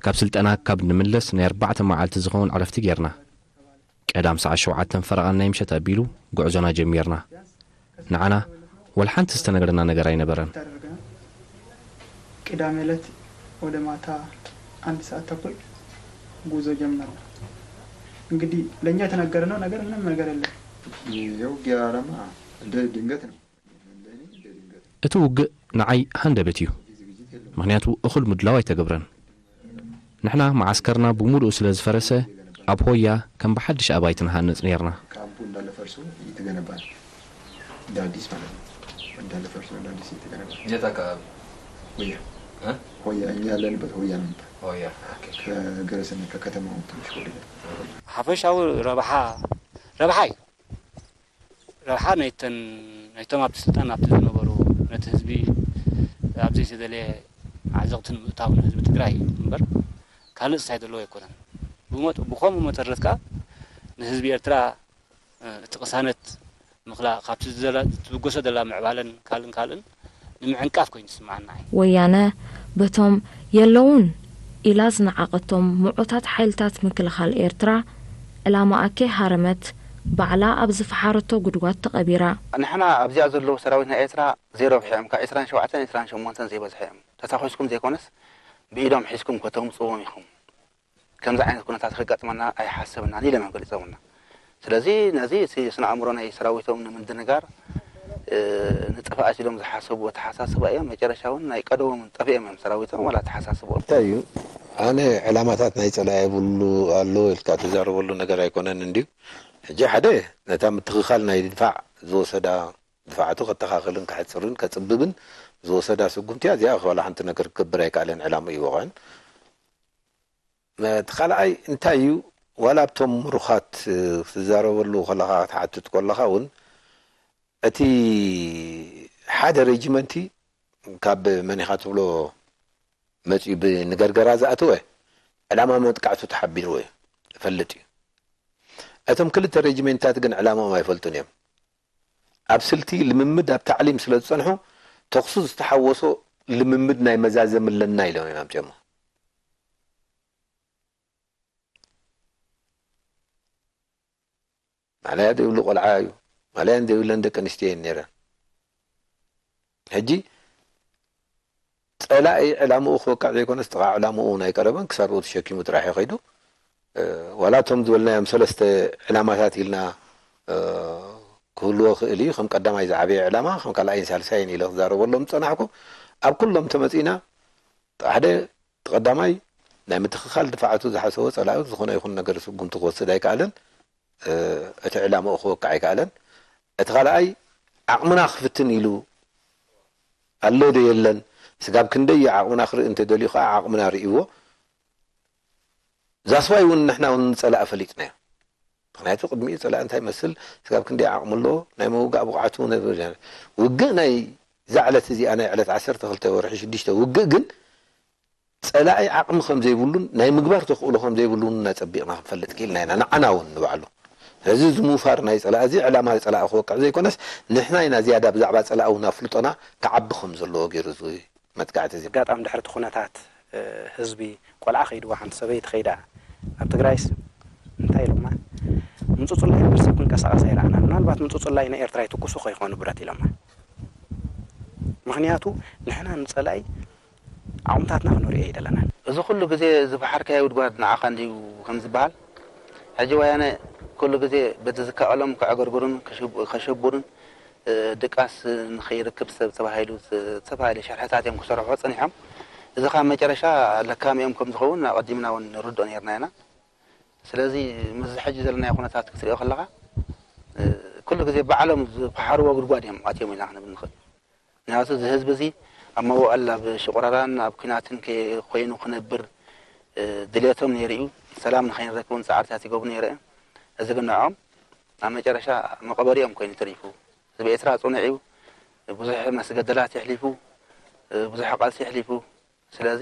ካብ ስልጠና ካብ ንምለስ ናይ ኣርባዕተ መዓልቲ ዝኸውን ዕረፍቲ ጌርና። ቀዳም ሰዓት ሸውዓተን ፈረቓን ናይ ምሸት ኣቢሉ ጉዕዞና ጀሚርና። ንዓና ወላ ሓንቲ ዝተነገረና ነገር ኣይነበረን። ተደረገን። ቅዳሜ ዕለት ወደ ማታ አንድ ሰዓት ተኩል ጉዞ ጀመርን። እንግዲህ ለእኛ የተነገረነው ነገር ምንም ነገር የለም። የውጊያ ዓላማ እንደ ድንገት ነው። እንደኔ እንደ ድንገት ነው። እቲ ውግእ ንዓይ ሃንደበት እዩ። ዝግጅት የለም። ምኽንያቱ እኹል ምድላው ኣይተገብረን። ንሕና መዓስከርና ብምሉኡ ስለ ዝፈረሰ ኣብ ሆያ ከም ብሓድሽ ኣባይቲ ንሃንጽ ነይርና። ካምፑ እንዳለ ፈርሶ እየተገነባ ነው። እንደ አዲስ ማለት ነው። እንዳለ ፈርሶ እንደ አዲስ እየተገነባ ነው። የት አካባቢ? ሆያ እ? ሆያ እኛ ያለንበት ሆያ ነው የሚባል ሆያ። ኦኬ። ከገረሰነ ከከተማው ትንሽ ወደ ሓፈሻዊ ረብሓ ረብሓ እዩ። ረብሓ ናይተን ናይቶም ኣብቲ ስልጣን ኣብቲ ዝነበሩ ነቲ ህዝቢ ኣብ ዘይተደለየ ዓዘቕቲ ንምእታው ንህዝቢ ትግራይ እዩ እምበር ካልእ እንታይ ዘለዎ ኣይኮነን። ብመጥ- ብኸምኡ መጠረት ከዓ ንህዝቢ ኤርትራ እቲ ቅሳነት ምኽላእ ካብቲ ዝዘላ- ዝብገሶ ዘላ ምዕባለን ካልእን ካልእን ንምዕንቃፍ ኮይኑ ዝስምዓና እዩ። ወያነ በቶም የለውን ኢላ ዝነዓቐቶም ምዑታት ሓይልታት ምክልኻል ኤርትራ ዕላማ ኣከይ ሃረመት ባዕላ ኣብ ዝፈሓረቶ ጉድጓድ ተቐቢራ። ንሕና ኣብዚኣ ዘለዉ ሰራዊት ናይ ኤርትራ ዘይረብሑ እዮም። ካብ ዕስራን ሸውዓተን ዕስራን ሸሞንተን ዘይበዝሑ እዮም። ተታኺስኩም ዘይኮነስ ብኢዶም ሒዝኩም ከተምፅዎም ኢኹም። ከምዚ ዓይነት ኩነታት ከጋጥመና ኣይሓሰብናን ኢሎም እዮም ገሊፆምልና። ስለዚ ነዚ እቲ ስነ ኣእምሮ ናይ ሰራዊቶም ንምድንጋር ንጥፍኣት ኢሎም ዝሓሰቡ ኣተሓሳስባ እዮም። መጨረሻ እውን ናይ ቀደሞም ጠፊኦም እዮም ሰራዊቶም ዋላ ኣተሓሳስብኦም። እንታይ እዩ ኣነ ዕላማታት ናይ ፀላኢ የብሉ ኣሎ ኢልካ ትዛረበሉ ነገር ኣይኮነን እንድዩ። ሕጂ ሓደ ነታ ምትኽኻል ናይ ድፋዕ ዝወሰዳ ድፋዓቱ ከተኻኽልን ከሕፅርን ከፅብብን ዝወሰዳ ስጉምቲ እያ። እዚኣ ዋላ ሓንቲ ነገር ክገብር ኣይከኣለን ዕላምኡ ይወቕዕን። እቲ ካልኣይ እንታይ እዩ ዋላ ኣብቶም ምሩኻት ክትዛረበሉ ከለኻ ክትሓትት ከለኻ እውን እቲ ሓደ ሬጅመንቲ ካብ መን ኢኻ ትብሎ መፂኡ ብንገርገራ ዝኣተወ ዕላማ መጥቃዕቱ ተሓቢርዎ እዩ ይፈልጥ እዩ። እቶም ክልተ ሬጅሜንታት ግን ዕላማኦም ኣይፈልጡን እዮም። ኣብ ስልቲ ልምምድ ኣብ ታዕሊም ስለ ዝፀንሑ ተኹሱ ዝተሓወሶ ልምምድ ናይ መዛዘሚ ኣለና ኢሎም እዮም ኣምፅኦሞ። ማለያ ዘይብሉ ቆልዓ እዩ ማለያ ዘይብለን ደቂ ኣንስትዮ እየን ነይረን። ሕጂ ፀላኢ ዕላምኡ ክወቅዕ ዘይኮነስ ጥቓ ዕላምኡ ናይ ቀረበን ክሳብ ተሸኪሙ ጥራሕ እዩ ከይዱ። ዋላ እቶም ዝበልናዮም ሰለስተ ዕላማታት ኢልና ክህልዎ ክእል እዩ። ከም ቀዳማይ ዝዓበየ ዕላማ ከም ካልኣይን ሳልሳይን ኢለ ክዛረበሎም ዝፀናሕኩ ኣብ ኩሎም ተመፂና ሓደ እቲ ቀዳማይ ናይ ምትኽኻል ድፋዓቱ ዝሓሰቦ ፀላኢ ዝኾነ ይኹን ነገር ስጉምቲ ክወስድ ኣይከኣለን። እቲ ዕላምኡ ክወቅዕ ኣይከኣለን። እቲ ካልኣይ ዓቕምና ክፍትን ኢሉ ኣሎ ዶ የለን ስጋብ ክንደይ ዓቕምና ክርኢ እንተደልዩ ከዓ ዓቕምና ርእይዎ። ዛስዋይ እውን ንሕና እውን ንፀላኢ ፈሊጥናዮ። ምክንያቱ ቅድሚኡ ፀላኢ እንታይ ይመስል ስጋብ ክንደይ ዓቕሚ ኣለዎ ናይ ምውጋእ ብቕዓቱ እውን ነብል ውግእ ናይ እዛ ዕለት እዚኣ ናይ ዕለት ዓሰርተ ክልተ ወርሒ ሽዱሽተ ውግእ ግን ፀላኢ ዓቕሚ ከም ዘይብሉን ናይ ምግባር ተኽእሎ ከም ዘይብሉን እውን ኣፀቢቕና ክንፈልጥ ክኢልና ኢና ንዓና እውን ንባዕሉ። ስለዚ እዚ ምውፋር ናይ ፀላኢ እዚ ዕላማ ፀላኢ ክወቅዕ ዘይኮነስ ንሕና ኢና ዝያዳ ብዛዕባ ፀላኢ እውን ኣፍልጦና ክዓቢ ከም ዘለዎ ገይሩ እዚ መጥቃዕቲ እዚ። ኣጋጣሚ ድሕሪ እቲ ኩነታት ህዝቢ ቆልዓ ከይድዋ ሓንቲ ሰበይቲ ከይዳ ኣብ ትግራይስ እንታይ ኢሎማ ምፁፁላይ እምበር ሰብ ክንቀሳቐስ ኣይረኣናን። ምናልባት ምፁፁላይ ንኤርትራ ይትኩሱ ከይኾኑ ብረት ኢሎማ። ምኽንያቱ ንሕና ንፀላኢ ዓቕምታትና ክንርእዮ ኣይደለናን። እዚ ኩሉ ግዜ ዝበሓርካዮ ጉድጓድ ንዓኻ እንድዩ ከም ዝበሃል፣ ሕጂ ወያነ ኩሉ ግዜ በቲ ዝከኣሎም ከዕገርግሩን ከሽብ-፣ ከሸብሩን፣ እ፣ ድቃስ ንኸይረክብ ሰብ ተባሂሉ ዝ-፣ ዝተፈላለዩ ሸርሕታት እዮም ክሰርሑ ጸኒሖም። እዚ ካብ መጨረሻ ለካሚኦም ከም ዝኸውን ኣቐዲምና እውን ንርድኦ ነይርና ኢና። ስለዚ ምስዚ ሕጂ ዘለናዮ ኩነታት ክትሪኦ ከለኻ፣ እ፣ ኩሉ ግዜ ባዕሎም ዝፈሓርዎ ጉድጓድ እዮም ኣትዮም ኢልና ክንብል ንኽእል። ምኽንያቱ እዚ ህዝቢ እዚ ኣብ መዋእል ኣብ ሽቑረራን ኣብ ኲናትን ከ-፣ ኮይኑ ክነብር፣ እ፣ ድልየቶም ነይሩ እዩ። ሰላም ንኸይንረክብ እውን ጻዕርታት ይገብሩ ነይሩ እዮም። እዚ ግን ንዕኦም ኣብ መጨረሻ መቐበሪኦም ኮይኑ ተሪፉ። ህዝቢ ኤርትራ ጽኑዕ እዩ። ብዙሕ መስገደላት የሕሊፉ፣ እ፣ ብዙሕ ቃልሲ የሕሊፉ። ስለዚ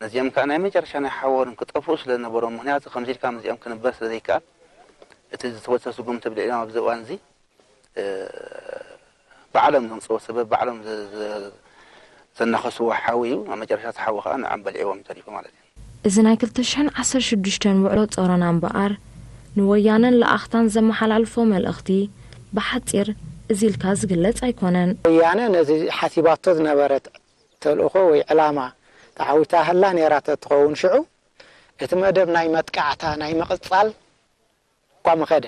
ነዚኦም ከኣ ናይ መጨረሻ ናይ ሓወርን ክጠፍኡ ስለ ዝነበሮም፣ ምኽንያቱ ከምዚ ኢልካ ምስዚኦም ክንበር ስለ ዘይከኣል፣ እቲ ዝተወሰ ስጉምቲ ብልዕሊኦም ኣብዚ እዋን እዚ፣ እ፣ ባዕሎም ዘምጽእዎ ሰበብ፣ ባዕሎም ዘ-፣ ዘ-፣ ዘናኸስዎ ሓዊ እዩ። ኣብ መጨረሻ እቲ ሓዊ ከኣ ንዖም በሊዕዎም ተሪፉ ማለት እዩ። እዚ ናይ ክልተ ሽሕን ዓሰርተ ሽዱሽተን ውዕሎ ጾሮና እምበኣር፣ ንወያነን ለኣኽታን ዘመሓላልፎ መልእኽቲ ብሓጺር እዚ ኢልካ ዝግለጽ ኣይኮነን። ወያነ ነዚ ሓሲባቶ ዝነበረት ተልእኾ ወይ ዕላማ ተዓዊታ ህላ ነይራ ተትኸውን ሽዑ፣ እቲ መደብ ናይ መጥቃዕታ፣ ናይ ምቕጻል እኳ ምኸደ፣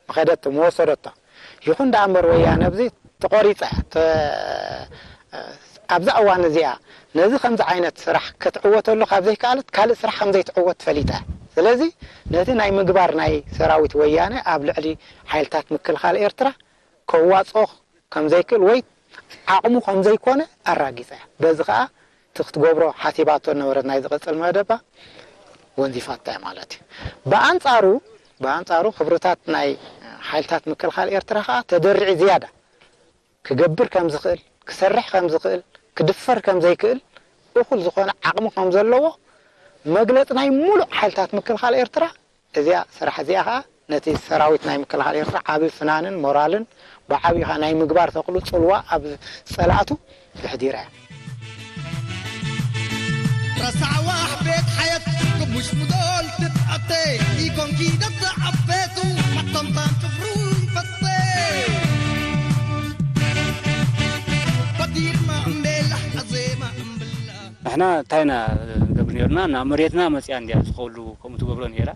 ምኸደቶ፣ ምወሰደቶ። ይኹን ደኣ እምበር ወያነ ኣብዚ ተቖሪጸ፣ ተ-፣ ኣብዛ እዋን እዚኣ ነዚ ከምዚ ዓይነት ስራሕ ክትዕወተሉ ካብ ዘይከኣለት፣ ካልእ ስራሕ ከም ዘይትዕወት ፈሊጣ። ስለዚ ነቲ ናይ ምግባር ናይ ሰራዊት ወያነ ኣብ ልዕሊ ሓይልታት ምክልኻል ኤርትራ ከዋጽኦ ከም ዘይክእል ወይ ዓቕሙ ከም ዘይኮነ ኣራጊጻ እያ። በዚ ኸኣ እቲ ክትገብሮ ሓሲባቶ ዝነበረት ናይ ዝቕጽል መደባ ወንዚፋታ እያ ማለት እዩ። ብኣንጻሩ፣ ብኣንጻሩ ክብርታት ናይ ሓይልታት ምክልኻል ኤርትራ ኸኣ ተደሪዑ ዝያዳ ክገብር ከም ዝኽእል፣ ክሰርሕ ከም ዝኽእል፣ ክድፈር ከም ዘይክእል እኹል ዝኾነ ዓቕሚ ከም ዘለዎ መግለጺ ናይ ሙሉእ ሓይልታት ምክልኻል ኤርትራ እዚኣ ስራሕ እዚኣ ኸኣ ነቲ ሰራዊት ናይ ምክልኻል ኤርትራ ዓቢ ፍናንን ሞራልን ብዓቢኡ ኸኣ ናይ ምግባር ተኽሉ ጽልዋ ኣብ ጸላእቱ የሕዲራ እያ። ረሳዕዋ ቤት ሓየት ቅሙሽ ሙዶል ትትኣተ ኢኮንኪ ደተዓበቱ መጠምጣም ጭፍሩ ይፈተ በዲርማ እምቤላ ኣዜማ እምብላ ንሕና እንታይ ኢና ንገብር ነርና? ናብ መሬትና መፅያ እንድያ ዝኸሉ ከምኡ ትገብሮ ነይራ።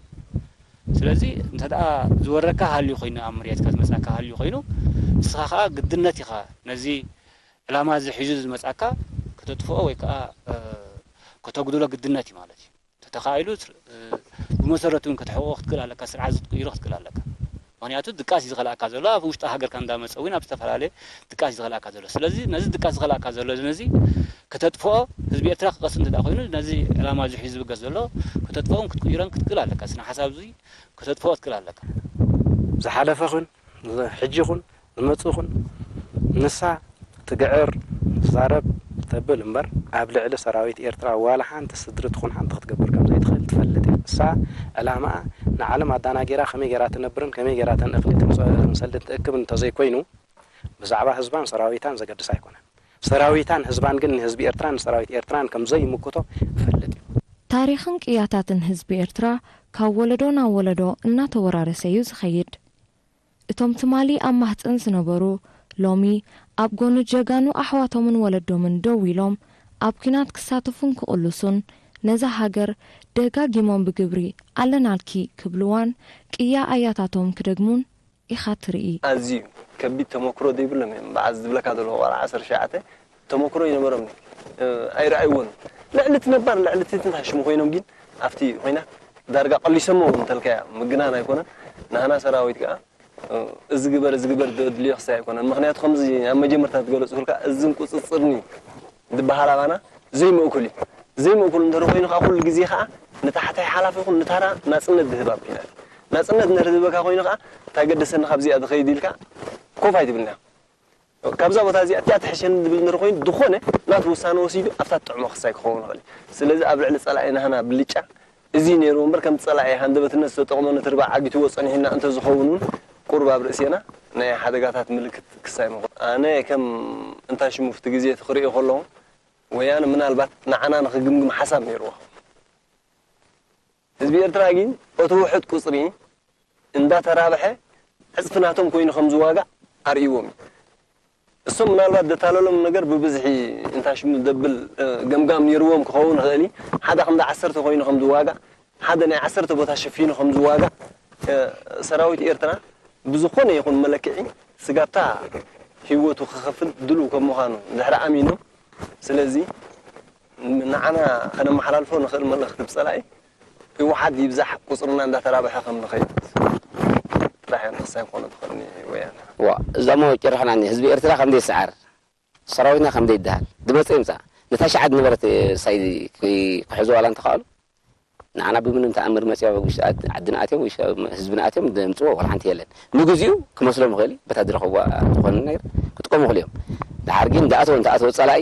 ስለዚ እንተ ደኣ ዝወረካ ሃልዩ ኮይኑ፣ ኣብ መሬትካ ዝመፃካ ሃልዩ ኮይኑ፣ ንስኻ ከዓ ግድነት ኢኻ ነዚ ዕላማ እዚ ሒዙ ዝመፃካ ከተጥፍኦ ወይ ከዓ ከተጉድሎ ግድነት እዩ ማለት እዩ። ተተኻኢሉ ብመሰረቱ እውን ከተሕቕቖ ክትክእል ኣለካ፣ ስርዓት ክትቅይሮ ክትክእል ኣለካ። ምክንያቱ ድቃስ እዩ ዝኸልኣካ ዘሎ፣ ኣብ ውሽጢ ሃገርካ እንዳመፀ እውን ኣብ ዝተፈላለየ ድቃስ እዩ ዝኸልኣካ ዘሎ። ስለዚ ነዚ ድቃስ ዝኸልኣካ ዘሎ ነዚ ከተጥፍኦ ህዝቢ ኤርትራ ክቐስን እንተ ኮይኑ ነዚ ዕላማ እዚ ሒዙ ዝብገስ ዘሎ ከተጥፍኦን ክትቅይሮን ክትክእል ኣለካ። ስነ ሓሳብ እዚ ከተጥፍኦ ክትክእል ኣለካ። ዝሓለፈ ኹን ሕጂ ኹን ዝመጽእ ኹን ንሳ ትግዕር ትዛረብ ተብል እምበር ኣብ ልዕሊ ሰራዊት ኤርትራ ዋላ ሓንቲ ስድሪ ትኹን ሓንቲ ክትገብር ከም ዘይትኽእል ትፈልጥ እያ። ንሳ ዕላማኣ ንዓለም ኣዳናጊራ ከመይ ገይራ ትነብርን ከመይ ገይራ ተን እኽሊ ትምሰልን ትእክብን እንተዘይኮይኑ ብዛዕባ ህዝባን ሰራዊታን ዘገድሳ ኣይኮነን። ሰራዊታን ህዝባን ግን ንህዝቢ ኤርትራን ንሰራዊት ኤርትራን ከም ዘይምክቶ ይፈልጥ እዩ። ታሪኽን ቅያታትን ህዝቢ ኤርትራ ካብ ወለዶ ናብ ወለዶ እናተወራረሰ እዩ ዝኸይድ። እቶም ትማሊ ኣብ ማህጸን ዝነበሩ፣ ሎሚ ኣብ ጎኒ ጀጋኑ ኣሕዋቶምን ወለዶምን ደው ኢሎም ኣብ ኲናት ክሳተፉን ክቕልሱን፣ ነዛ ሃገር ደጋጊሞም ብግብሪ ኣለናልኪ ክብልዋን ቅያ ኣያታቶም ክደግሙን ኢኻ ትርኢ። ኣዝዩ ከቢድ ተመክሮ ዘይብሎም እዮም። በዓል ዝብለካ ዘለኹ ቆልዓ ዓሰርተ ትሽዓተ ተመክሮ ኣይነበሮምን። ኣይረኣይዎን። ልዕሊ እቲ ነባር ልዕሊ እቲ እንታይ ሽሙ ኮይኖም ግን ኣብቲ ኮይና ዳርጋ ቀሊሶሞ እውን እንተልካያ ምግናን ኣይኮነን። ናህና ሰራዊት ከኣ እዚ ግበር እዚ ግበር ዘድልዮ ክሳይ ኣይኮነን። ምኽንያቱ ከምዚ ኣብ መጀመርታ ዝገለጽኩልካ እዝን ቁጽጽርን ዝበሃል ኣባና ዘይምእኩል እዩ። ዘይምእኩል እንተ ኮይኑ ከዓ ኩሉ ግዜ ከዓ ንታሕታይ ሓላፊ ይኹን ንታራ ናጽነት ዝህብ ኣብ ኲናት እዩ። ናጽነት እንድሕር ዝህበካ ኮይኑ ከዓ እንታይ ገደሰኒ ካብዚኣ ዝኸይድ ኢልካ ኮፍ ኣይትብልና። ካብዛ ቦታ እዚኣ እቲኣ ትሕሸኒ ዝብል እንድሕር ኮይኑ ዝኾነ ናቱ ውሳነ ወሲዱ ኣብታ ትጥዕሞ ክሳይ ክኸውን ይኽእል እዩ። ስለዚ ኣብ ልዕሊ ጸላኢ ናህና ብልጫ እዚ ነይሩ እምበር ከምቲ ጸላኢ ሃንደበትነት ዝተጠቕሞ ነቲ ርባዕ ዓጊትዎ ጸኒሑና እንተዝኸውን እውን ቁሩብ ኣብ ርእሴና ናይ ሓደጋታት ምልክት ክሳይ ምኾነ። ኣነ ከም እንታሽሙ ፍቲ ግዜ እቲ ክርእዮ ከለኹ ወያነ ምናልባት ንዓና ንኽግምግም ሓሳብ ነይርዎ። ህዝቢ ኤርትራ ግን እቲ ውሑድ ቁጽሪ እንዳተራብሐ ዕጽፊ ናቶም ኮይኑ ከም ዝዋጋእ ኣርእይዎም እዩ። እሶም ምናልባት ደታለሎም ነገር ብብዝሒ እንታይ ሽሙ ደብል ገምጋም ነይርዎም ክኸውን ይኽእል እዩ። ሓደ ክንዲ ዓሰርተ ኮይኑ ከም ዝዋጋእ፣ ሓደ ናይ ዓሰርተ ቦታ ሸፊኑ ከም ዝዋጋእ ሰራዊት ኤርትራ ብዝኾነ ይኹን መለክዒ ስጋብታ ህይወቱ ክኸፍል ድሉው ከም ምዃኑ ድሕሪ ኣሚኖም፣ ስለዚ ንዓና ከነመሓላልፎ ንኽእል መልእኽቲ ብጸላኢ ህወሓት ይብዛሕ ቁጽርና እንዳተራብሐ ከም ንኸይድ ጥራሕ እያ ንክሳይ ክኾነ ትኽእል ወያነ። ዋ እዛሞ ጭርሕና ህዝቢ ኤርትራ ከም ዘይሰዓር ሰራዊትና ከም ዘይደሃል ድመፀ ይምፃ ነታ ሸዓት ነበረት ሳይ ክሕዙ ዋላ እንተኸኣሉ ንዓና ብምንም ተኣምር መፅያ ውሽጢ ዓድና ኣትዮም ህዝብና ኣትዮም ዘምፅዎ ዋላ ሓንቲ የለን። ንግዚኡ ክመስሎም ይኽእል እዩ በታ ዝረኸብዋ ዝኾነ ነገር ክጥቀሙ ይኽእሉ እዮም። ድሓር ግን ዝኣተወ እንተኣተወ ፀላኢ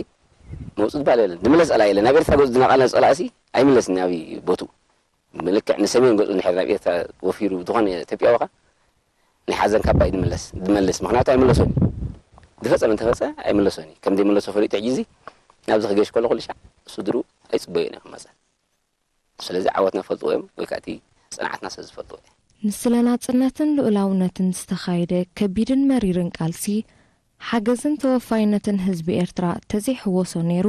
መውፅእ ዝበሃል የለን። ዝምለስ ፀላኢ የለን። ናብ ኤርትራ ገፁ ዝነቐለ ፀላእሲ ኣይምለስን ናብ ቦትኡ። ብልክዕ ንሰሜን ገፁ እንድሕር ናብ ኤርትራ ወፊሩ ዝኾነ ኢትዮጵያዊ ኸ ናይ ሓዘን ካባ እዩ ዝምለስ ዝመልስ። ምኽንያቱ ኣይምለሶን እዩ። ዝፈፀመ እንተፈፀ ኣይምለሶን እዩ። ከም ዘይምለሶ ፈሊጡ ሕጂ እዚ ናብዚ ክገሽ ከሎ ኩሉ ሻዕ ስድርኡ ኣይፅበዮን እዩ ክመፀ። ስለዚ ዓወትና ፈልጥዎ እዮም ወይ ከዓ እቲ ፅንዓትና ስለ ዝፈልጥዎ እዮም። ንስለ ናጽነትን ልኡላውነትን ዝተኻየደ ከቢድን መሪርን ቃልሲ፣ ሓገዝን ተወፋይነትን ህዝቢ ኤርትራ ተዘይሕወሶ ነይሩ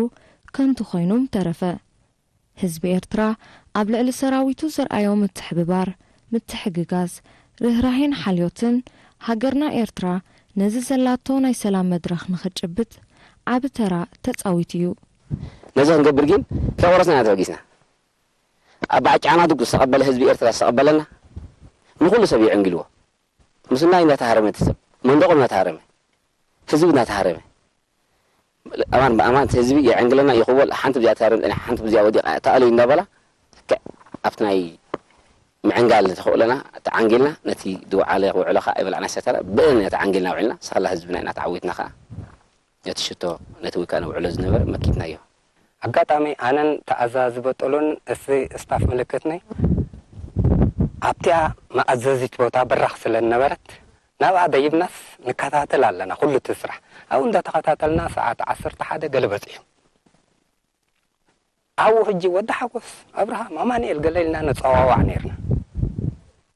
ከንቱ ኮይኑ ምተረፈ። ህዝቢ ኤርትራ ኣብ ልዕሊ ሰራዊቱ ዘርኣዮ ምትሕብባር፣ ምትሕግጋዝ፣ ርህራሄን ሓልዮትን፣ ሃገርና ኤርትራ ነዚ ዘላቶ ናይ ሰላም መድረኽ ንኽትጭብጥ ዓቢ ተራ ተጻዊቱ እዩ። ነዚ ክንገብር ግን ከይቆረስና ኢና ተበጊስና። ኣባዓ ጫና ድጉ ዝተቐበለ ህዝቢ ኤርትራ ዝተቐበለና ንኹሉ ሰብ የዕንግልዎ። ምስናይ እናተሃረመ እቲ ሰብ መንደቑ እናተሃረመ ህዝቢ እናተሃረመ ኣማን ብኣማን እቲ ህዝቢ የዕንግለና ይኽወል ሓንቲ ብዚኣ ተሃረም ጸኒሓ ሓንቲ ብዚኣ ወዲቓ ተኣለዩ እንዳበላ ልክዕ ኣብቲ ናይ ምዕንጋል ተኽእሎና ተዓንጊልና ነቲ ዝወዓለ ውዕሎ ከዓ ኣይበላዕና ሰተና ብእነ ተዓንጊልና ውዒልና ሳላ ህዝብና ኢና ተዓዊትና ከዓ ነቲ ሽቶ ነቲ ውልቃ ነውዕሎ ዝነበረ መኪትናዮ። ኣጋጣሚ ኣነን ተኣዛዚ በጦሎን እቲ ስታፍ ምልክትኒ ኣብቲኣ መኣዘዚት ቦታ በራኽ ስለ ዝነበረት ናብኣ ደይብናስ ንከታተል ኣለና ኩሉ እቲ ስራሕ ኣብኡ እንዳተኸታተልና ሰዓት ዓሰርተ ሓደ ገለ በፂሑ ኣብኡ ሕጂ ወዲ ሓጎስ ኣብርሃም ኣማንኤል ገለ ኢልና ንፀዋዋዕ ነይርና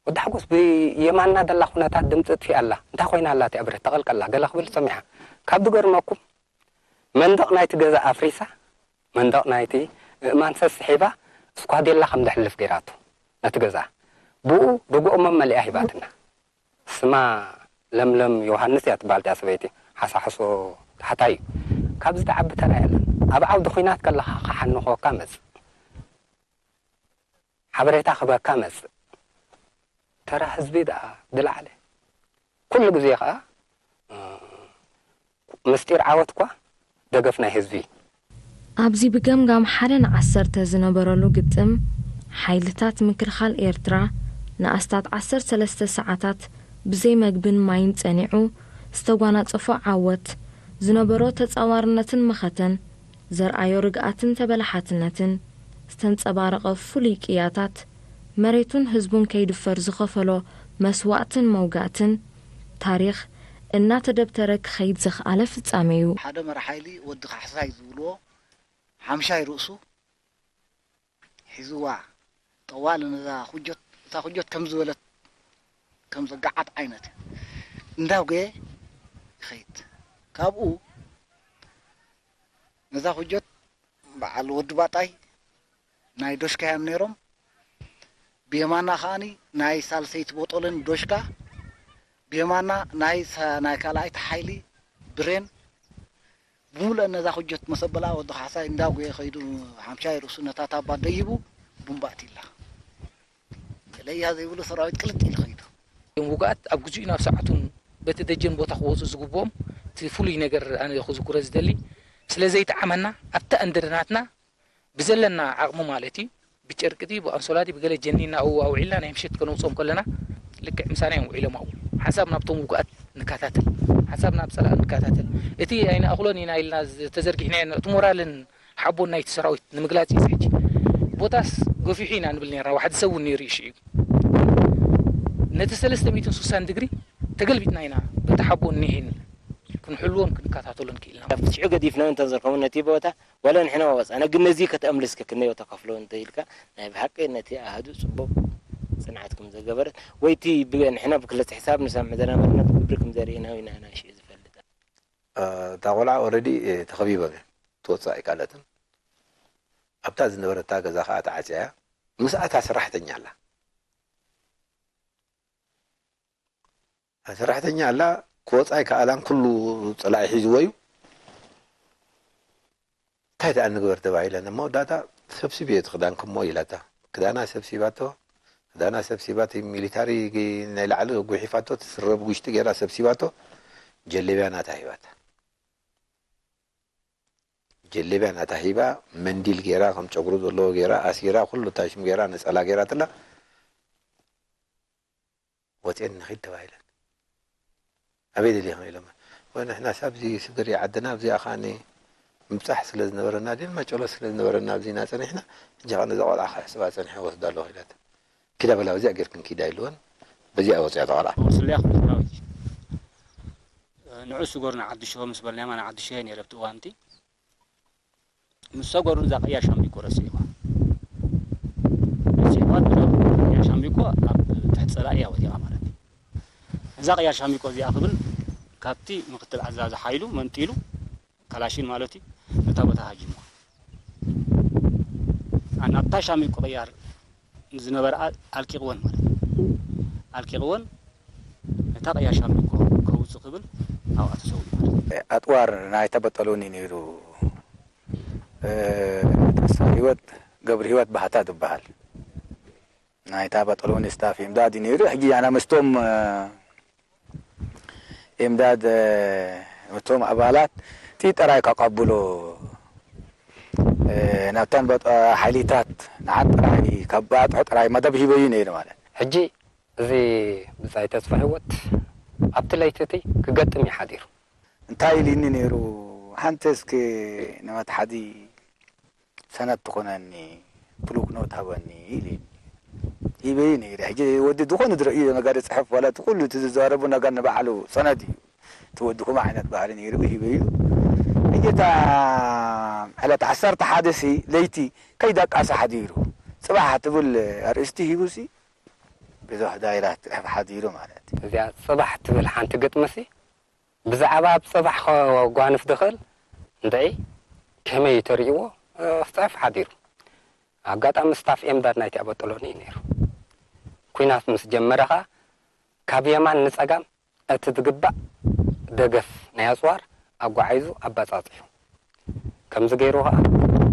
ወዲ ሓጎስ ብየማና ደላ ኩነታት ድምፂ ጥፊኣ ኣላ እንታይ ኮይና ኣላ እቲኣ ብረት ተቐልቀላ ገለ ክብል ሰሚዓ ካብ ዝገርመኩም መንደቕ ናይቲ ገዛ ኣፍሪሳ መንደቕ ናይቲ እእማን ሰስሒባ እስኳዴላ ከም ዘሕልፍ ገይራቶ ነቲ ገዛ ብኡ ርግኦ መመሊኣ ሂባትና ስማ ለምለም ዮሃንስ እያ ትበሃል እቲኣ ሰበይቲ ሓሳሕሶ ታሕታይ እዩ ካብዚ ትዓቢ ተራ የለን ኣብ ዓውዲ ኲናት ከለኻ ክሓንኾካ መጽእ ሓበሬታ ክበካ መጽእ ተራ ህዝቢ ደኣ ዝለዓለ ኩሉ ግዜ ከኣ ምስጢር ዓወት እኳ ደገፍ ናይ ህዝቢ። ኣብዚ ብገምጋም ሓደ ንዓሰርተ ዝነበረሉ ግጥም፣ ሓይልታት ምክልኻል ኤርትራ ንኣስታት ዓሰርተ ሰለስተ ሰዓታት ብዘይ መግብን ማይን ጸኒዑ ዝተጓናጸፎ ዓወት፣ ዝነበሮ ተጻዋርነትን መኸተን፣ ዘርኣዮ ርግኣትን ተበላሓትነትን ዝተንጸባረቐ ፍሉይ ቅያታት፣ መሬቱን ህዝቡን ከይድፈር ዝኸፈሎ መስዋእትን መውጋእትን፣ ታሪኽ እናተደብተረ ክኸይድ ዘኽኣለ ፍጻመ'ዩ። ሓደ መራሕ ሓይሊ ወዲ ካሕሳይ ዝብልዎ ሓምሻይ ርእሱ ሒዝዋ ጠዋሊ ነዛ ኩጆት እታ ኩጆት ከም ዝበለት ከም ዘጋዓት ዓይነት እንዳጉየ ይኸይድ። ካብኡ ነዛ ኩጆት በዓል ወዲ ባጣይ ናይ ዶሽካ እዮም ነይሮም። ብየማና ከዓኒ ናይ ሳልሰይቲ ቦጦሎኒ ዶሽካ፣ ብየማና ናይ ሳ- ናይ ካልኣይቲ ሓይሊ ብሬን፣ ብምሉአን ነዛ ኩጀት መሰበላ ወዲ ካሕሳይ እንዳጉየ ከይዱ ሓምሻይ ርእሱ ነታ ታባ ደይቡ ቡምባ ኣትዩላ። ገለ እያ ዘይብሉ ሰራዊት ቅልጥ ኢሉ ከይዱ። እቶም ውጉኣት ኣብ ግዜኡን ኣብ ሰዓቱን በቲ ደጀን ቦታ ክወፁ ዝግብኦም እቲ ፍሉይ ነገር ኣነ ክዝክሮ ዝደሊ ስለ ዘይጠዓመና ኣብታ እንድርናትና ብዘለና ዓቕሚ ማለት እዩ ብጨርቂ ድዩ ብኣንሶላ ድዩ ብገለ ጀኒና ኣብኡ ኣውዒልና ናይ ምሸት ከነውፅኦም ከለና ልክዕ ምሳና እዮም ውዒሎም ኣብኡ ሓንሳብ ናብቶም ውጉኣት ንከታተል ሓንሳብ ናብ ፀላእ ንከታተል እቲ ኣይንኣኽሎን ኢና ኢልና ተዘርጊሕናዮ እቲ ሞራልን ሓቦን ናይቲ ሰራዊት ንምግላፅ እዩ ሕጂ ቦታስ ገፊሑ ኢና ንብል ነርና ዋሕዲ ሰብ እውን ነይሩ እዩ ሽዑ ነቲ ሰለስተ ሚእትን ሱሳን ድግሪ ተገልቢጥና ኢና በቲ ሓቦ እኒሄን ክንሕልዎን ክንከታተሎን ክኢልና። ሽዑ ገዲፍናዮ እንተንዘርኮሞ ነቲ ቦታ ዋላ ንሕና ወፀእና ግን ነዚ ከተምልስ ክክነዮ ተከፍሎ እንተኢልካ ናይ ብሓቂ ነቲ ኣሃዱ ፅቡቅ ፅንዓት ከም ዘገበረት ወይ እቲ ንሕና ብክልተ ሕሳብ ንሰምዕ ዘነበርና ብግብሪ ከም ዘርእናዮ ኢና ሽዑ ዝፈልጥ። እታ ቆልዓ ኦረዲ ተኸቢበ፣ ትወፅእ ኣይከኣለትን። ኣብታ ዝነበረታ ገዛ ከዓ ተዓፅያ እያ። ምስኣታ ሰራሕተኛ ኣላ። ሰራሕተኛ ኣላ፣ ክወፃ ኣይከኣላን፣ ኩሉ ፀላኢ ሒዝዎ እዩ። እንታይ ደኣ ንግበር ተባሂለን፣ ኣብ መወዳእታ ሰብስብዮ እቲ ክዳንኪ እሞ ኢላታ። ክዳና ሰብሲባቶ፣ ክዳና ሰብሲባ፣ እቲ ሚሊታሪ ናይ ላዕሊ ጉሒፋቶ፣ እቲ ስረ ብጉሽጢ ገይራ ሰብሲባቶ፣ ጀለብያ ናታ ሂባታ። ጀለብያ ናታ ሂባ፣ መንዲል ገይራ፣ ከም ጨጉሩ ዘለዎ ገይራ፣ ኣሲራ፣ ኩሉ ታሽም ገይራ፣ ነፀላ ገይራትላ። ወፂኤን ንኺድ ተባሂለን። ኣበይ ደሊኹም ኢሎም። ወይ ንሕና ሳብዚ ስድሪ ዓድና ኣብዚኣ ከዓኒ ምብፃሕ ስለ ዝነበረና ድን መጨሎ ስለ ዝነበረና ኣብዚና ፀኒሕና፣ ሕጂ ከዓኒ እዛ ቆልዓ ክሕስባ ፀኒሐ ወስዳ ኣለኹ ኢላት። ኪዳ በላ በዚኣ ጌርክን ኪዳ ኢልወን። በዚኣ ወፂኣ እታ ቆልዓ። ስልያ ክፍላዊት ንዑ ስጎርና ዓዲ ሽሆ ምስ በልናያ፣ ማና ዓዲ ሽሆ ነይረ ኣብቲ እዋንቲ። ምስ ሰገሩ እዛ ቀያሽ ሻምብቆ ረሲዕዋ። ረሲዕዋ፣ እዛ ቀያሽ ሻምብቆ ኣብ ትሕቲ ጸላኢ እያ ወዲቓ ማለት እዩ። እዛ ቀያሽ ሻምብቆ እዚኣ ክብል ካብቲ ምክትል ኣዛዚ ሓይሉ መንጢሉ፣ ካላሽን ማለት እዩ፣ ነታ ቦታ ሃጂምዋ። ናብታ ሻምብቆ ቅያር ዝነበረ ኣል-፣ ኣልቂቕወን ማለት እዩ። ኣልቂቕወን፣ ነታ ቀያሽ ሻምብቆ ከውጽእ ክብል ኣብኣ ተሰዊኡ ማለት እዩ። ኣጥዋር ናይታ በጠሎኒ ነይሩ። እ፣ ተስፋ ህይወት ገብረ ህይወት ባህታ ትበሃል። ናይታ በጠሎኒ ስታፍ ኤምዳድ እዩ ነይሩ። ሕጂ ኣና ምስቶም፣ እ፣ ኤምዳድ፣ እ፣ እቶም ኣባላት እቲ ጥራይ ከቐብሎ፣ እ፣ ናብተን በጠ-፣ ሓይሊታት ንዓን ጥራይ ካብ ባጥሑ ጥራይ መደብ ሂበዩ ነይሩ ማለት። ሕጂ እዚ ብጻይ ተስፋ ህይወት ኣብቲ ለይቲ እቲ ክገጥም እዩ ሓዲሩ። እንታይ ኢሉኒ ነይሩ? ሓንቲ እስኪ ንመትሓዚ ሰነድ ትኾነኒ፣ ፕሉክ ኖት ሃበኒ ኢሉኒ። ሂበዩ ነይረ። ሕጂ ወዲ ዝኾነ ዝረእዮ ነገር ይጽሕፍ፣ ዋላ እቲ ኩሉ እቲ ዝዛረቡ ነገር ንባዕሉ ሰነድ እዩ። እቲ ወዲ ከምኡ ዓይነት ባህሪ ነይሩ፣ ሂበዩ። ሕጂ እታ ዕለት ዓሰርተ ሓደ ሲ ለይቲ ከይደቃሰ ሓዲሩ። ጽባሕ ትብል ኣርእስቲ ሂቡሲ ብዙሕ ዳይራ ትጽሕፍ ሓዲሩ ማለት እዩ። እዚኣ ጽባሕ ትብል ሓንቲ ግጥሚሲ ብዛዕባ ኣብ ጽባሕ ከጓንፍ ዝኽእል እንድዒ ከመይ እዩ ተርእይዎ፣ እ፣ ክጽሕፍ ሓዲሩ። ኣጋጣሚ ስታፍ ኤምዳድ ናይቲ ኣበጠሎኒ እዩ ነይሩ። ኲናት ምስ ጀመረ ኸኣ ካብ የማን ንጸጋም እቲ ዝግባእ ደገፍ ናይ ኣጽዋር ኣጓዒዙ ኣባጻጺሑ። ከምዚ ገይሩ ኸኣ፣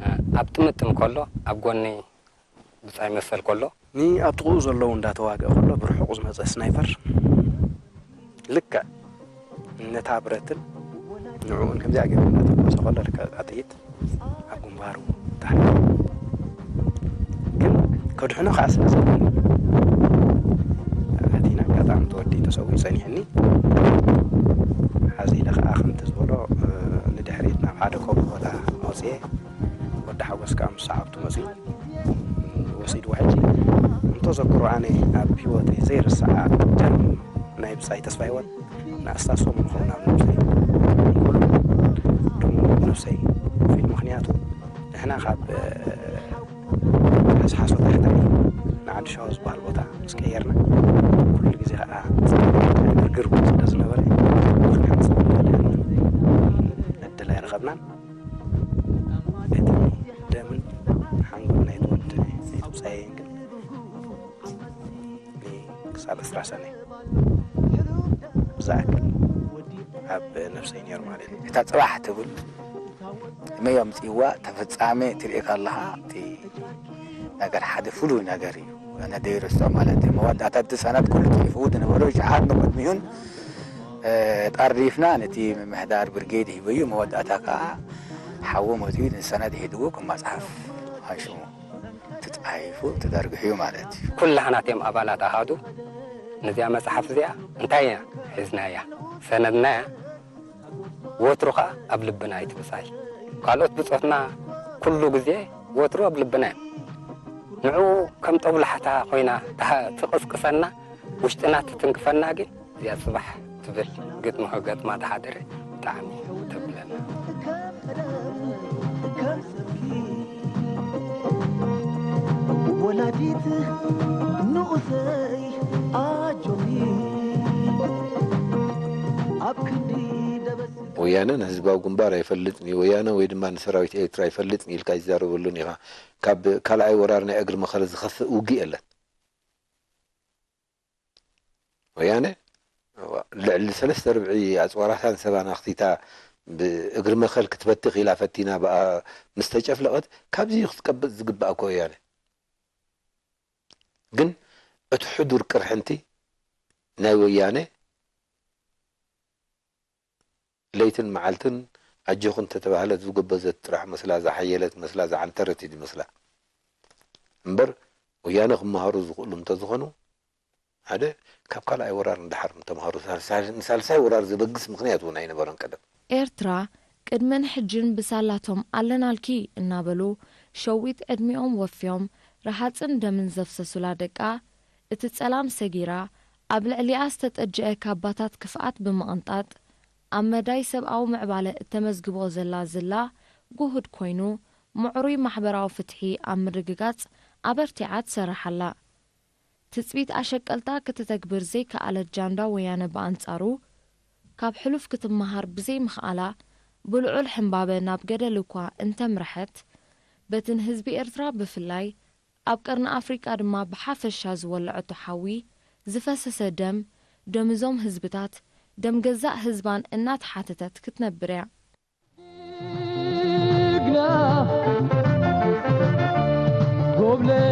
እ፣ ኣብ ጥምጥም ከሎ ኣብ ጎኒ ብጻይ መሰል ከሎ፣ ንኣብ ጥቕኡ ዘለዉ እንዳተዋግአ ከሎ ብርሑቕ ዝመጸ ስናይፐር ልክዕ ነታ ብረትን ንዕኡን ከምዚኣ ገይሩ እንዳተኮሰ ከሎ ልክዕ እታ ጥይት ኣብ ግንባሩ ታሕቲ። ግን ከድሕኖ ከዓ ስለ ዘለኒ ኣቲና ኣጋጣሚ ተወዲ ተሰዊኡ ጸኒሕኒ። ሓዚ ኢለ ከዓ ከምቲ ዝበሎ፣ እ፣ ንድሕሪት ናብ ሓደ ከውሒ ቦታ ኣውፅኤ። ወዲ ሓጎስ ከዓ ምስ ሰዓብቱ መፅኡ ወሲድዎ። ሕጂ እንተዘክሮ ኣነ ኣብ ህይወተይ ዘይርስዓ ደም ናይ ብጻይ ተስፋ ህይወት ንኣስታስቦም ንኸውን ኣብ ነብሰይ ኩሉ ድሙ ኣብ ነብሰይ ፊል። ምኽንያቱ ንሕና ካብ፣ እ፣ ሓስሓሶ ታሕታይ ንዓዲ ሸዋ ዝበሃል ቦታ ምስ ቀየርና ኩሉ ግዜ ከዓ ግርግር ስለ ዝነበረ ምኽንያት ዕድል ኣይረኸብናን። እቲ ደምን ሓንጎል ናይቲ ወዲ ናይቲ ብጻየይን ግን ክሳብ ዕስራ ሰነ ዝኣክል ኣብ ነብሰይ ነይሩ ማለት እዩ። እታ ጽባሕ ትብል መይ ኣምጽእዋ ተፈጻሚ ትርኢ ከለኻ እቲ ነገር ሓደ ፍሉይ ነገር እዩ። ኣነ ደይርስዖ ማለት እዩ። መወዳእታ እቲ ሰነድ ኩሉ ጽሒፍዎ ዝነበሮ ሸሓት ንቕድሚኡን፣ እ፣ ጠርኒፍና ነቲ ምምሕዳር ብርጌድ ሂበዩ። መወዳእታ ከኣ ሓዉ መጺኡ ንሰነድ ሒዝዎ ከም መጽሓፍ ኣሽሙ ተጻሒፉ ተዘርጊሑ እዩ ማለት እዩ። ኩላህና እቲኦም ኣባላት ኣሃዱ ነዚኣ መጽሓፍ እዚኣ እንታይ ኢና ሒዝናያ? ሰነድናያ። ወትሩ ኸኣ ኣብ ልብና እዩ እቲ ብጻይ። ካልኦት ብጾትና ኩሉ ግዜ ወትሩ ኣብ ልብና እዮም። ንዕኡ ከም ጦብላሕታ ኮይና ትሃ-፣ ትቕስቅሰና፣ ውሽጥና ትትንክፈና፣ ግን እዚኣ ጽባሕ ትብል ግጥሚ ክገጥማ ተሓደረ ብጣዕሚ ተብለና። ወላዲት ንኡሰይ ኣጆኺ ኣብ ክንዲ ደበስ ውየ ወያነ ንህዝባዊ ግንባር ኣይፈልጥን እዩ፣ ወያነ ወይ ድማ ንሰራዊት ኤርትራ ኣይፈልጥን ኢልካ ይዛረበሉን ኢኻ። ካብ ካልኣይ ወራር ናይ እግሪ መኸል ዝኸፍእ ውግእ የለን። ወያነ ልዕሊ ሰለስተ ርብዒ ኣጽዋራታን ሰባን ኣኽቲታ ብእግሪ መኸል ክትበትኽ ኢላ ፈቲና ብኣ ምስ ተጨፍለቐት፣ ካብዚ እዩ ክትቀብጽ ዝግባእ እኮ ወያነ። ግን እቲ ሕዱር ቅርሕንቲ ናይ ወያነ ለይትን መዓልትን ኣጆኹ እንተተባህለት ዝጎበዘት ጥራሕ መስላ፣ ዝሓየለት መስላ፣ ዝዓንተረት እዩ ዝመስላ። እምበር ወያነ ክመሃሩ ዝኽእሉ እንተዝኾኑ፣ ሓደ ካብ ካልኣይ ወራር ንደሓር ምተምሃሩ፣ ሳልሳይ፣ ንሳልሳይ ወራር ዘበግስ ምኽንያት እውን ኣይነበረን ቀደም። ኤርትራ ቅድምን ሕጅን ብሳላቶም ኣለናልኪ እናበሉ ሸዊት ዕድሚኦም ወፍዮም ረሃጽን ደምን ዘፍሰሱላ ደቃ፣ እቲ ጸላም ሰጊራ ኣብ ልዕሊኣ ዝተጠጀአ ካባታት ክፍኣት ብምቕንጣጥ፣ ኣብ መዳይ ሰብኣዊ ምዕባለ እተመዝግቦ ዘላ ዝላ ጉሁድ ኮይኑ፣ ምዕሩይ ማሕበራዊ ፍትሒ ኣብ ምርግጋጽ ኣበርቲዓ ትሰርሕ ኣላ። ትጽቢት ኣሸቀልታ ክተተግብር ዘይከኣለት ጃንዳ ወያነ ብኣንጻሩ፣ ካብ ሕሉፍ ክትመሃር ብዘይምኽኣላ፣ ብልዑል ሕምባበ ናብ ገደል እኳ እንተምርሐት፣ በቲ ንህዝቢ ኤርትራ ብፍላይ፣ ኣብ ቀርኒ ኣፍሪቃ ድማ ብሓፈሻ ዝወለዐቶ ሓዊ፣ ዝፈሰሰ ደም፣ ደም እዞም ህዝብታት፣ ደም ገዛእ ህዝባን እናተሓተተት ክትነብር እያ። ጅግና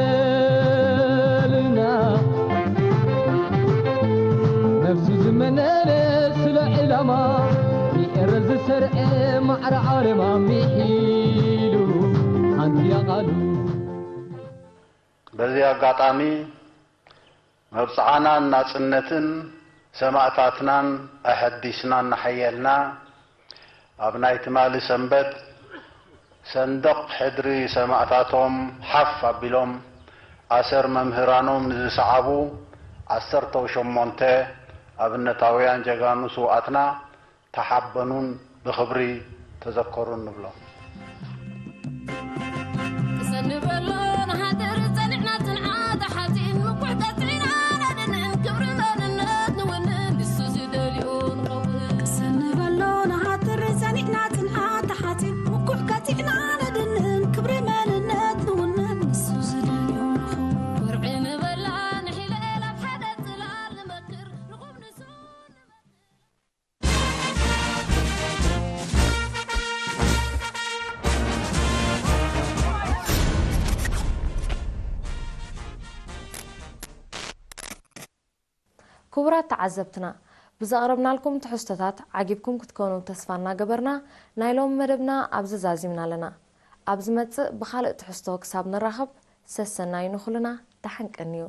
ጎብለልና፣ ነፍሱ ዝመነነ ስለ ዕላማ፣ ንኤረ ዝሰርዐ ማዕረ ዓለማ፣ ምሒሉ ሓንቲ ኣቓሉ። በዚ ኣጋጣሚ መብጽዓናን ናጽነትን ሰማእታትናን ኣሐዲስና እናሓየልና፣ ኣብ ናይ ትማሊ ሰንበት ሰንደቕ ሕድሪ ሰማእታቶም ሓፍ ኣቢሎም ኣሰር መምህራኖም ንዝሰዓቡ ዓሰርተ ሸሞንተ ኣብነታውያን ጀጋኑ ስውኣትና ተሓበኑን ብኽብሪ ተዘከሩን ንብሎም። ቅሰን ንበሎ ንሃገር ጸኒዕና ጽንዓት ሓጺን፣ ምኩሕ ቀጺዕና ነድንን ክብሪ መንነት ንውንን፣ ንሱ ዝደልዮ ንኸውን። ቅሰን ንበሎ ንሃገር ጸኒዕና ጽንዓት ሓጺን፣ ምኩሕ ቀጺዕና ነድንን ክብሪ መንነት ንውንን፣ ንሱ ዝደልዮ ንኸውን። ወርዒ ንበላ ንሒለል ኣብ ሓደ ጽላል ንመክር፣ ንኹም ንሱ ክቡራት ተዓዘብትና፣ ብዘቕረብናልኩም ትሕዝቶታት ዓጊብኩም ክትኮኑ ተስፋ እናገበርና፣ ናይ ሎሚ መደብና ኣብዚ ዛዚምና ኣለና። ኣብ ዝመጽእ ብኻልእ ትሕዝቶ ክሳብ ንራኸብ፣ ሰሰናዩ ንኹልና፣ ደሓን ቀንዩ።